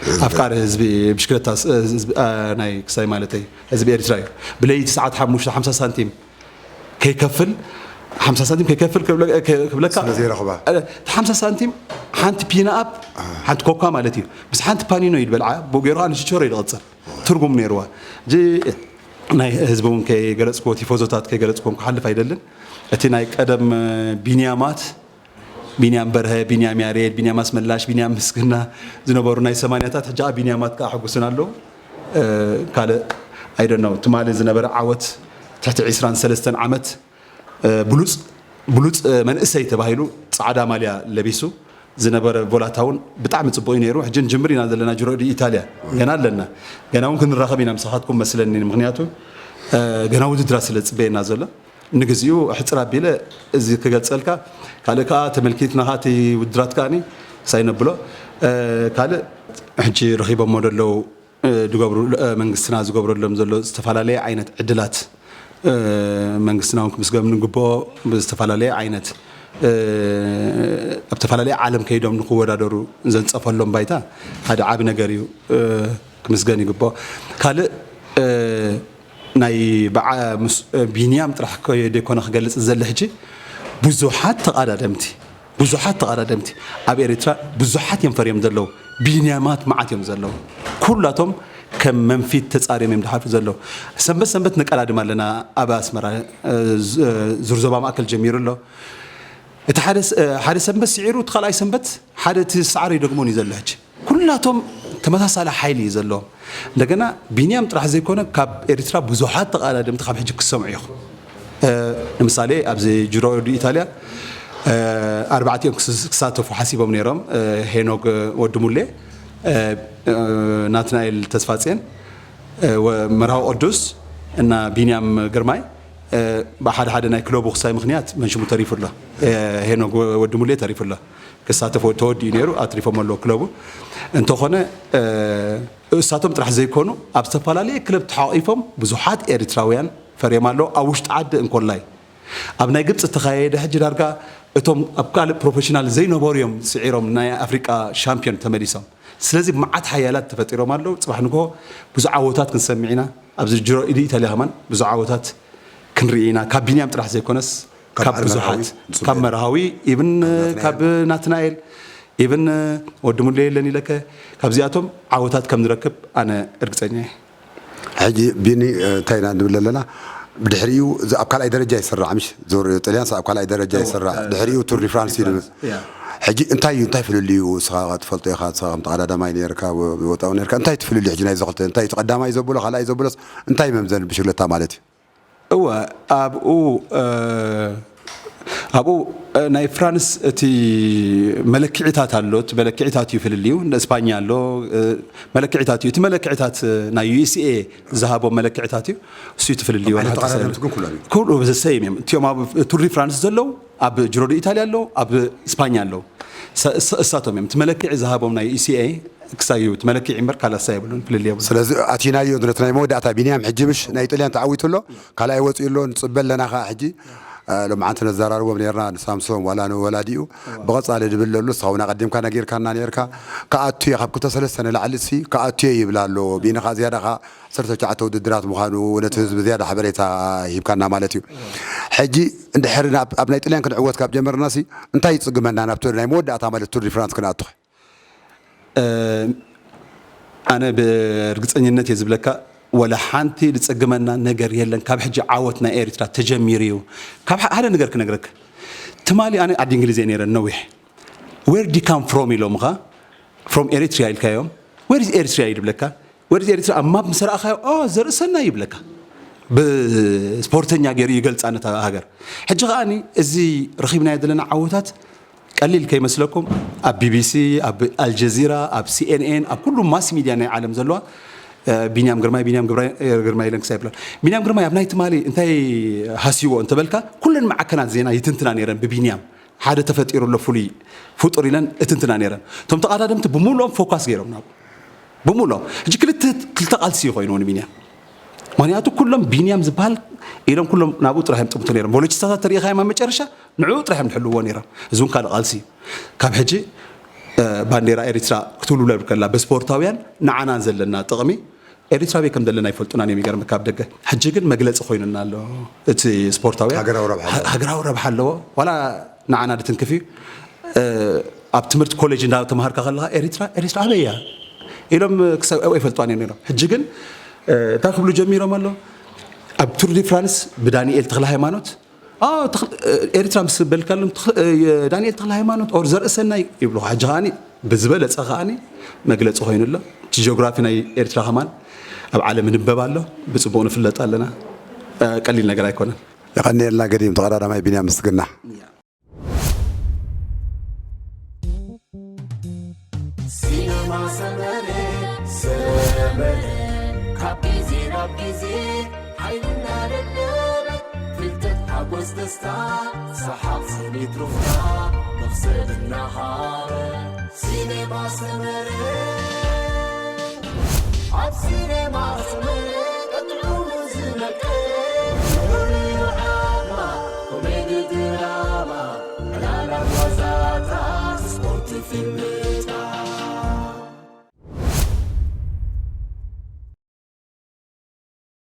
ህዝቢ። ኣፍቃሪ ህዝቢ ብሽክለታ ስ-፣ ህዝቢ፣ እ፣ ናይ ክሳይ ማለተይ ህዝቢ ኤርትራ እዩ። ብለይቲ ሰዓት ሓሙሽተ ሓምሳ ሳንቲም ከይከፍል፣ ሓምሳ ሳንቲም ከይከፍል ክብለ-፣ ክ-፣ ክብለካ፣ ስለ ዘይረኽባ። እ፣ ሓምሳ ሳንቲም ሓንቲ ፒን ኣፕ፣ አ። ሓንቲ ኮካ ማለት እዩ። ምስ ሓንቲ ፓኒኖ እዩ ዝበልዓ፣ ብኡ ገይሩ ከኣ ንሽቾሮ እዩ ዝቕጽል። ትርጉም ነይርዋ። እዚ ናይ ህዝቢ እውን ከይገለጽክዎ፣ ቲፎዞታት ከይገለጽክዎም ክሓልፍ ኣይደልን። እቲ ናይ ቀደም፣ እ፣ ቢንያማት፣ ቢንያም በርሀ፣ ቢንያም ያሬድ፣ ቢንያም ኣስመላሽ፣ ቢንያም ምስግና ዝነበሩ ናይ ሰማንያታት፣ ሕጂ ኣብ ቢንያማት ከኣ ሕጉስን ኣለዉ። እ፣ ካልእ፣ I don't know፣ ትማሊ ዝነበረ ዓወት ትሕቲ ዕስራን ሰለስተን ዓመት፣ እ፣ ብሉጽ፣ ብሉጽ፣ እ፣ መንእሰይ ተባሂሉ ጻዕዳ ማልያ ለቢሱ ዝነበረ ቮላታ እውን ብጣዕሚ ጽቡቕ እዩ ነይሩ። ሕጂ ንጅምር ኢና ዘለና ጅሮ ዲ ኢታልያ። ገና ኣለና። ገና እውን ክንራኸብ ኢና ምሳኻትኩም መስለኒ። ምኽንያቱ፣ እ፣ ገና ውድድራት ስለ ዝጽበየና ዘሎ። ንግዚኡ ኣሕጽር ኣቢለ እዚ ክገልጸልካ፣ ካልእ ከኣ ተመልኪትናኻ እቲ ውድድራት ከኣኒ ሳይ ነብሎ። እ፣ ካልእ ሕጂ ረኺቦሞ ዘለዉ፣ እ፣ ዝገብሩ፣ እ፣ መንግስትና ዝገብረሎም ዘሎ ዝተፈላለየ ዓይነት ዕድላት፣ እ፣ መንግስትና እውን ክምስገን ንግብኦ። ብዝተፈላለየ ዓይነት፣ እ፣ ኣብ ዝተፈላለየ ዓለም ከይዶም ንክወዳደሩ ዘንጸፈሎም ባይታ ሓደ ዓቢ ነገር እዩ፣ እ፣ ክምስገን ይግብኦ። ካልእ፣ እ፣ ናይ በዓ-፣ ምስ-፣ ቢንያም ጥራሕ ከ-፣ ደይኮነ ክገልጽ ዝደሊ ሕጂ፣ ብዙሓት ተቐዳደምቲ፣ ብዙሓት ተቐዳደምቲ ኣብ ኤርትራ ብዙሓት እዮም ፈርዮም ዘለዉ። ቢንያማት መዓት እዮም ዘለዉ። ኩላቶም ከም መንፊት ተጻርዮም እዮም ዝሓልፉ ዘለዉ። ሰንበት ሰንበት ነቀዳድም ኣለና ኣብ ኣስመራ፣ እ፣ ዝ-፣ እ፣ ዙር ዞባ ማእከል ጀሚሩ ኣሎ። እቲ ሓደ ስ-፣ እ፣ ሓደ ሰንበት ስዒሩ፣ እቲ ካልኣይ ሰንበት ሓደ እቲ ሳዕሪ ደግሞን እዩ ዘሎ ሕጂ። ኩላቶም ተመሳሳሊ ሓይሊ እዩ ዘለዎም። እንደገና ቢንያም ጥራሕ ዘይኮነ፣ ካብ ኤርትራ ብዙሓት ተቐዳደምቲ ካብ ሕጂ ክትሰምዑ ኢኹም። እ፣ ንምሳሌ፣ ኣብዚ ጅሮ ዲ ኢታልያ፣ እ፣ ኣርባዕቲኦም ክስ-፣ ክሳተፉ ሓሲቦም ነይሮም። እ፣ ሄኖግ ወዲ ሙሌ፣ እ፣ እ፣ ናትናኤል ተስፋጽዮን፣ እ፣ ወ-፣ መርሃዊ ቅዱስ እና ቢንያም ግርማይ፣ እ፣ ብሓደ ሓደ ናይ ክለቡ ክሳይ ምኽንያት መን ሽሙ ተሪፉ ኣሎ። እ፣ ሄኖግ ወ-፣ ወዲ ሙሌ ተሪፉ ኣሎ። ክሳተፍ ተወዲኡ ነይሩ፣ ኣትሪፎም ኣለዉ ክለቡ። እንተኾነ፣ እ፣ እሳቶም ጥራሕ ዘይኮኑ፣ ኣብ ዝተፈላለየ ክለብ ተሓቒፎም ብዙሓት ኤርትራውያን ፈርዮም ኣለዉ፣ ኣብ ውሽጢ ዓዲ እንኮላይ። ኣብ ናይ ግብጺ እተኻየደ ሕጂ ዳርጋ እቶም ኣብ ካልእ ፕሮፌሽናል ዘይነበሩ እዮም ስዒሮም ናይ ኣፍሪቃ ሻምፒዮን ተመሊሶም። ስለዚ መዓት ሓያላት ተፈጢሮም ኣለዉ። ጽባሕ ንግሆ ብዙሕ ዓወታት ክንሰምዕ ኢና። ኣብዚ ጅሮ ኢዲ ኢታልያ ከማን ብዙሕ ዓወታት ክንርኢ ኢና። ካብ ቢንያም ጥራሕ ዘይኮነስ ካብ ካብ ዓሊ ብዙሓት፣ መርሃዊ፣ ንሱ ካብ መርሃዊ፣ ኢቭን ካብ ናትናኤል። ካብ ናትናኤል፣ ኢቭን ወዲ ሙሌ የለን ኢለከ፣ ካብዚኣቶም ዓወታት ከም ንረክብ ኣነ እርግጸኛ እየ። ሕጂ ቢኒ፣ እ፣ እንታይ ኢና ንብል ኣለና? ብድሕሪኡ እዚ ኣብ ካልኣይ ደረጃ ይስራዕ፣ ምሽ? ዙር ጥልያንስ ኣብ ካልኣይ ደረጃ እወ፣ ይስራዕ። እ፣ ድሕሪኡ ቱር ዲ ፍራንስ እዩ ቱር ዲ ዝብል። ፍራንስ፣ ያ። ሕጂ እንታይ እዩ፣ እንታይ ፍልልዩ ንስኻ ትፈልጦ ኢኻ፣ ንስኻ ከም ተቐዳዳማይ ነይርካ፣ ወ-፣ ወጣው ነይርካ፣ እንታይ እቲ ፍልልዩ ሕጂ ናይዚ ክልተ? እንታይ እቲ ቀዳማይ ዘብሎ፣ ካልኣይ ዘብሎስ እንታይ መምዘኒ ብሽግለታ ማለት እዩ? እወ፣ ኣብኡ፣ እ፣ ኣብኡ ናይ ፍራንስ እቲ መለክዒታት ኣሎ። እቲ መለክዒታት እዩ ፍልልዩ። ንእስፓኛ ኣሎ መለክዒታት እዩ። እቲ መለክዒታት ናይ ዩ ኤስ ኤ ዝሃቦም መለክዒታት እዩ። እሱ እዩ እቲ ፍልልዩ። ኩሉ ዘሰይም እዮም። እቲኦም ኣብ ቱር ዲ ፍራንስ ዘለዉ ኣብ ጅሮ ዲ ኢታልያ ኣለዉ፣ ኣብ እስፓኛ ኣለዉ። እሳቶም እዮም እቲ መለክዒ ዝሃቦም ናይ ዩ ኤስ ኤ። ክሳዩ እቲ መለክዒ እምበር ካልእ ኣሳ የብሉን፣ ፍልልይ የብሉን። ስለዚ ኣቲናዮ ነቲ ናይ መወዳእታ ቢንያም ሕጂ ምሽ ናይ ጥልያን ተዓዊቱ ኣሎ፣ ካልኣይ ወፂኡ ኣሎ። ንፅበ ኣለና ከዓ ሕጂ ሎማዓንቲ ነዘራርቦም ነርና ንሳምሶም ዋላ ንወላዲኡ ብቐፃሊ ድብል ለሉ እስኻውን ኣቐዲምካ ነጊርካና ነርካ። ክኣቱ እየ ካብ ክልተ ሰለስተ ንላዕሊ ሲ ክኣቱ እየ ይብል ኣሎ። ብኢንኻ ዝያዳ ከዓ ዓሰርተ ትሽዓተ ውድድራት ምዃኑ ነቲ ህዝቢ ዝያዳ ሓበሬታ ሂብካና ማለት እዩ። ሕጂ እንድሕር ኣብ ናይ ጥልያን ክንዕወት ካብ ጀመርና ሲ እንታይ ይፅግመና ናብቲ ናይ መወዳእታ ማለት ቱር ዲ ፍራንስ ክንኣቱ? ኣነ ብርግፀኝነት እየ ዝብለካ፣ ወላ ሓንቲ ዝፀግመና ነገር የለን። ካብ ሕጂ ዓወት ናይ ኤርትራ ተጀሚሩ እዩ። ካብ ሓደ ነገር ክነግረካ። ትማሊ ኣነ ዓዲ እንግሊዝ እየ ነይረ ነዊሕ። Where do you come from ኢሎምኻ፣ from ኤሪትሪያ ኢልካዮም። Where is ኤሪትሪያ ይብለካ። Where is ኤሪትሪያ ኣብ ማፕ ምስ ረኣኻዮ፣ ኦ ዘርእሰናይ ይብለካ። ብስፖርተኛ ገይሩ ይገልፃ ነታ ሃገር። ሕጂ ከኣኒ እዚ ረኺብናዮ ዘለና ዓወታት ቀሊል ከይመስለኩም። ኣብ ቢቢሲ፣ ኣብ ኣልጀዚራ፣ ኣብ ሲኤንኤን፣ ኣብ ኩሉ ማስ ሚድያ ናይ ዓለም ዘለዋ ቢንያም ግርማይ፣ ቢንያም ግርማይ ኢለን ክሳብ ይብላል። ቢንያም ግርማይ ኣብ ናይ ትማሊ እንታይ ሃስይዎ እንተበልካ፣ ኩለን ማዕከናት ዜና ይትንትና ነይረን ብቢንያም። ሓደ ተፈጢሩ ኣሎ ፍሉይ ፍጡር ኢለን እትንትና ነይረን። እቶም ተቐዳደምቲ ብምሉኦም ፎካስ ገይሮም ናብኡ። ብምሉኦም። ሕጂ ክልተ ክልተ ቃልሲ እዩ ኮይኑ ንቢንያም። ምክንያቱ ኩሎም ቢንያም ዝበሃል ኢሎም ኩሎም ናብኡ ጥራሕ እዮም ጥምቱ ነይሮም። ቮሎቺስታታት ተሪኢኻዮም ኣብ መጨረሻ ንዕኡ ጥራሕ እዮም ዝሕልውዎ ነይሮም። እዚ እውን ካልእ ቃልሲ እዩ። ካብ ሕጂ ባንዴራ ኤሪትራ ክትውልብለብ ከላ ብስፖርታውያን ንዓና ዘለና ጥቕሚ ኤሪትራዊ ከም ዘለና ኣይፈልጡናን እዮም። ይገርምካ ኣብ ደገ ሕጂ ግን መግለፂ ኮይኑና ኣሎ። እቲ ስፖርታውያን ሃገራዊ ረብሓ ኣለዎ። ሃገራዊ ረብሓ ኣለዎ። ዋላ ንዓና ድትንክፍ እዩ። ኣብ ትምህርቲ ኮሌጅ እንዳተምሃርካ ከለካ ኤሪትራ ኤሪትራ ኣበይ እያ ኢሎም ክሳብ ኣብኡ ኣይፈልጥዋን እዮም ነይሮም። ሕጂ ግን እንታይ ክብሉ ጀሚሮም ኣሎ። ኣብ ቱር ዲ ፍራንስ ብዳንኤል ተክለ ሃይማኖት ኤሪትራ ምስ በልካሎም ዳንኤል ተክለ ሃይማኖት ኦር ዘርእሰናይ ይብሉ። ሕጂ ከዓኒ ብዝበለፀ ከዓኒ መግለፂ ኮይኑ ኣሎ። እቲ ጂኦግራፊ ናይ ኤርትራ ከማን ኣብ ዓለም ይንበብ ኣሎ። ብፅቡቅ ንፍለጥ ኣለና። ቀሊል ነገር ኣይኮነን። የቐንየልና ገዲም ተቐዳዳማይ ቢንያም ምስግና። ሲነማ ሰመረ ሰመረ ካብ ግዜ ናብ ግዜ ሓይልና ደለበ ፍልጠት ሓጎስ ደስታ ሰሓቕ ስኒት ሩፍታ መኽሰብ እናሃበ ሲነማ ሰመረ ኣብ ሲነማ ሰመረ ቀጥዑ ዝመቀ ፍሉይ ዓማ ኮሜዲ ድራማ ዕላላ ጓዛታት ስፖርት ፊልም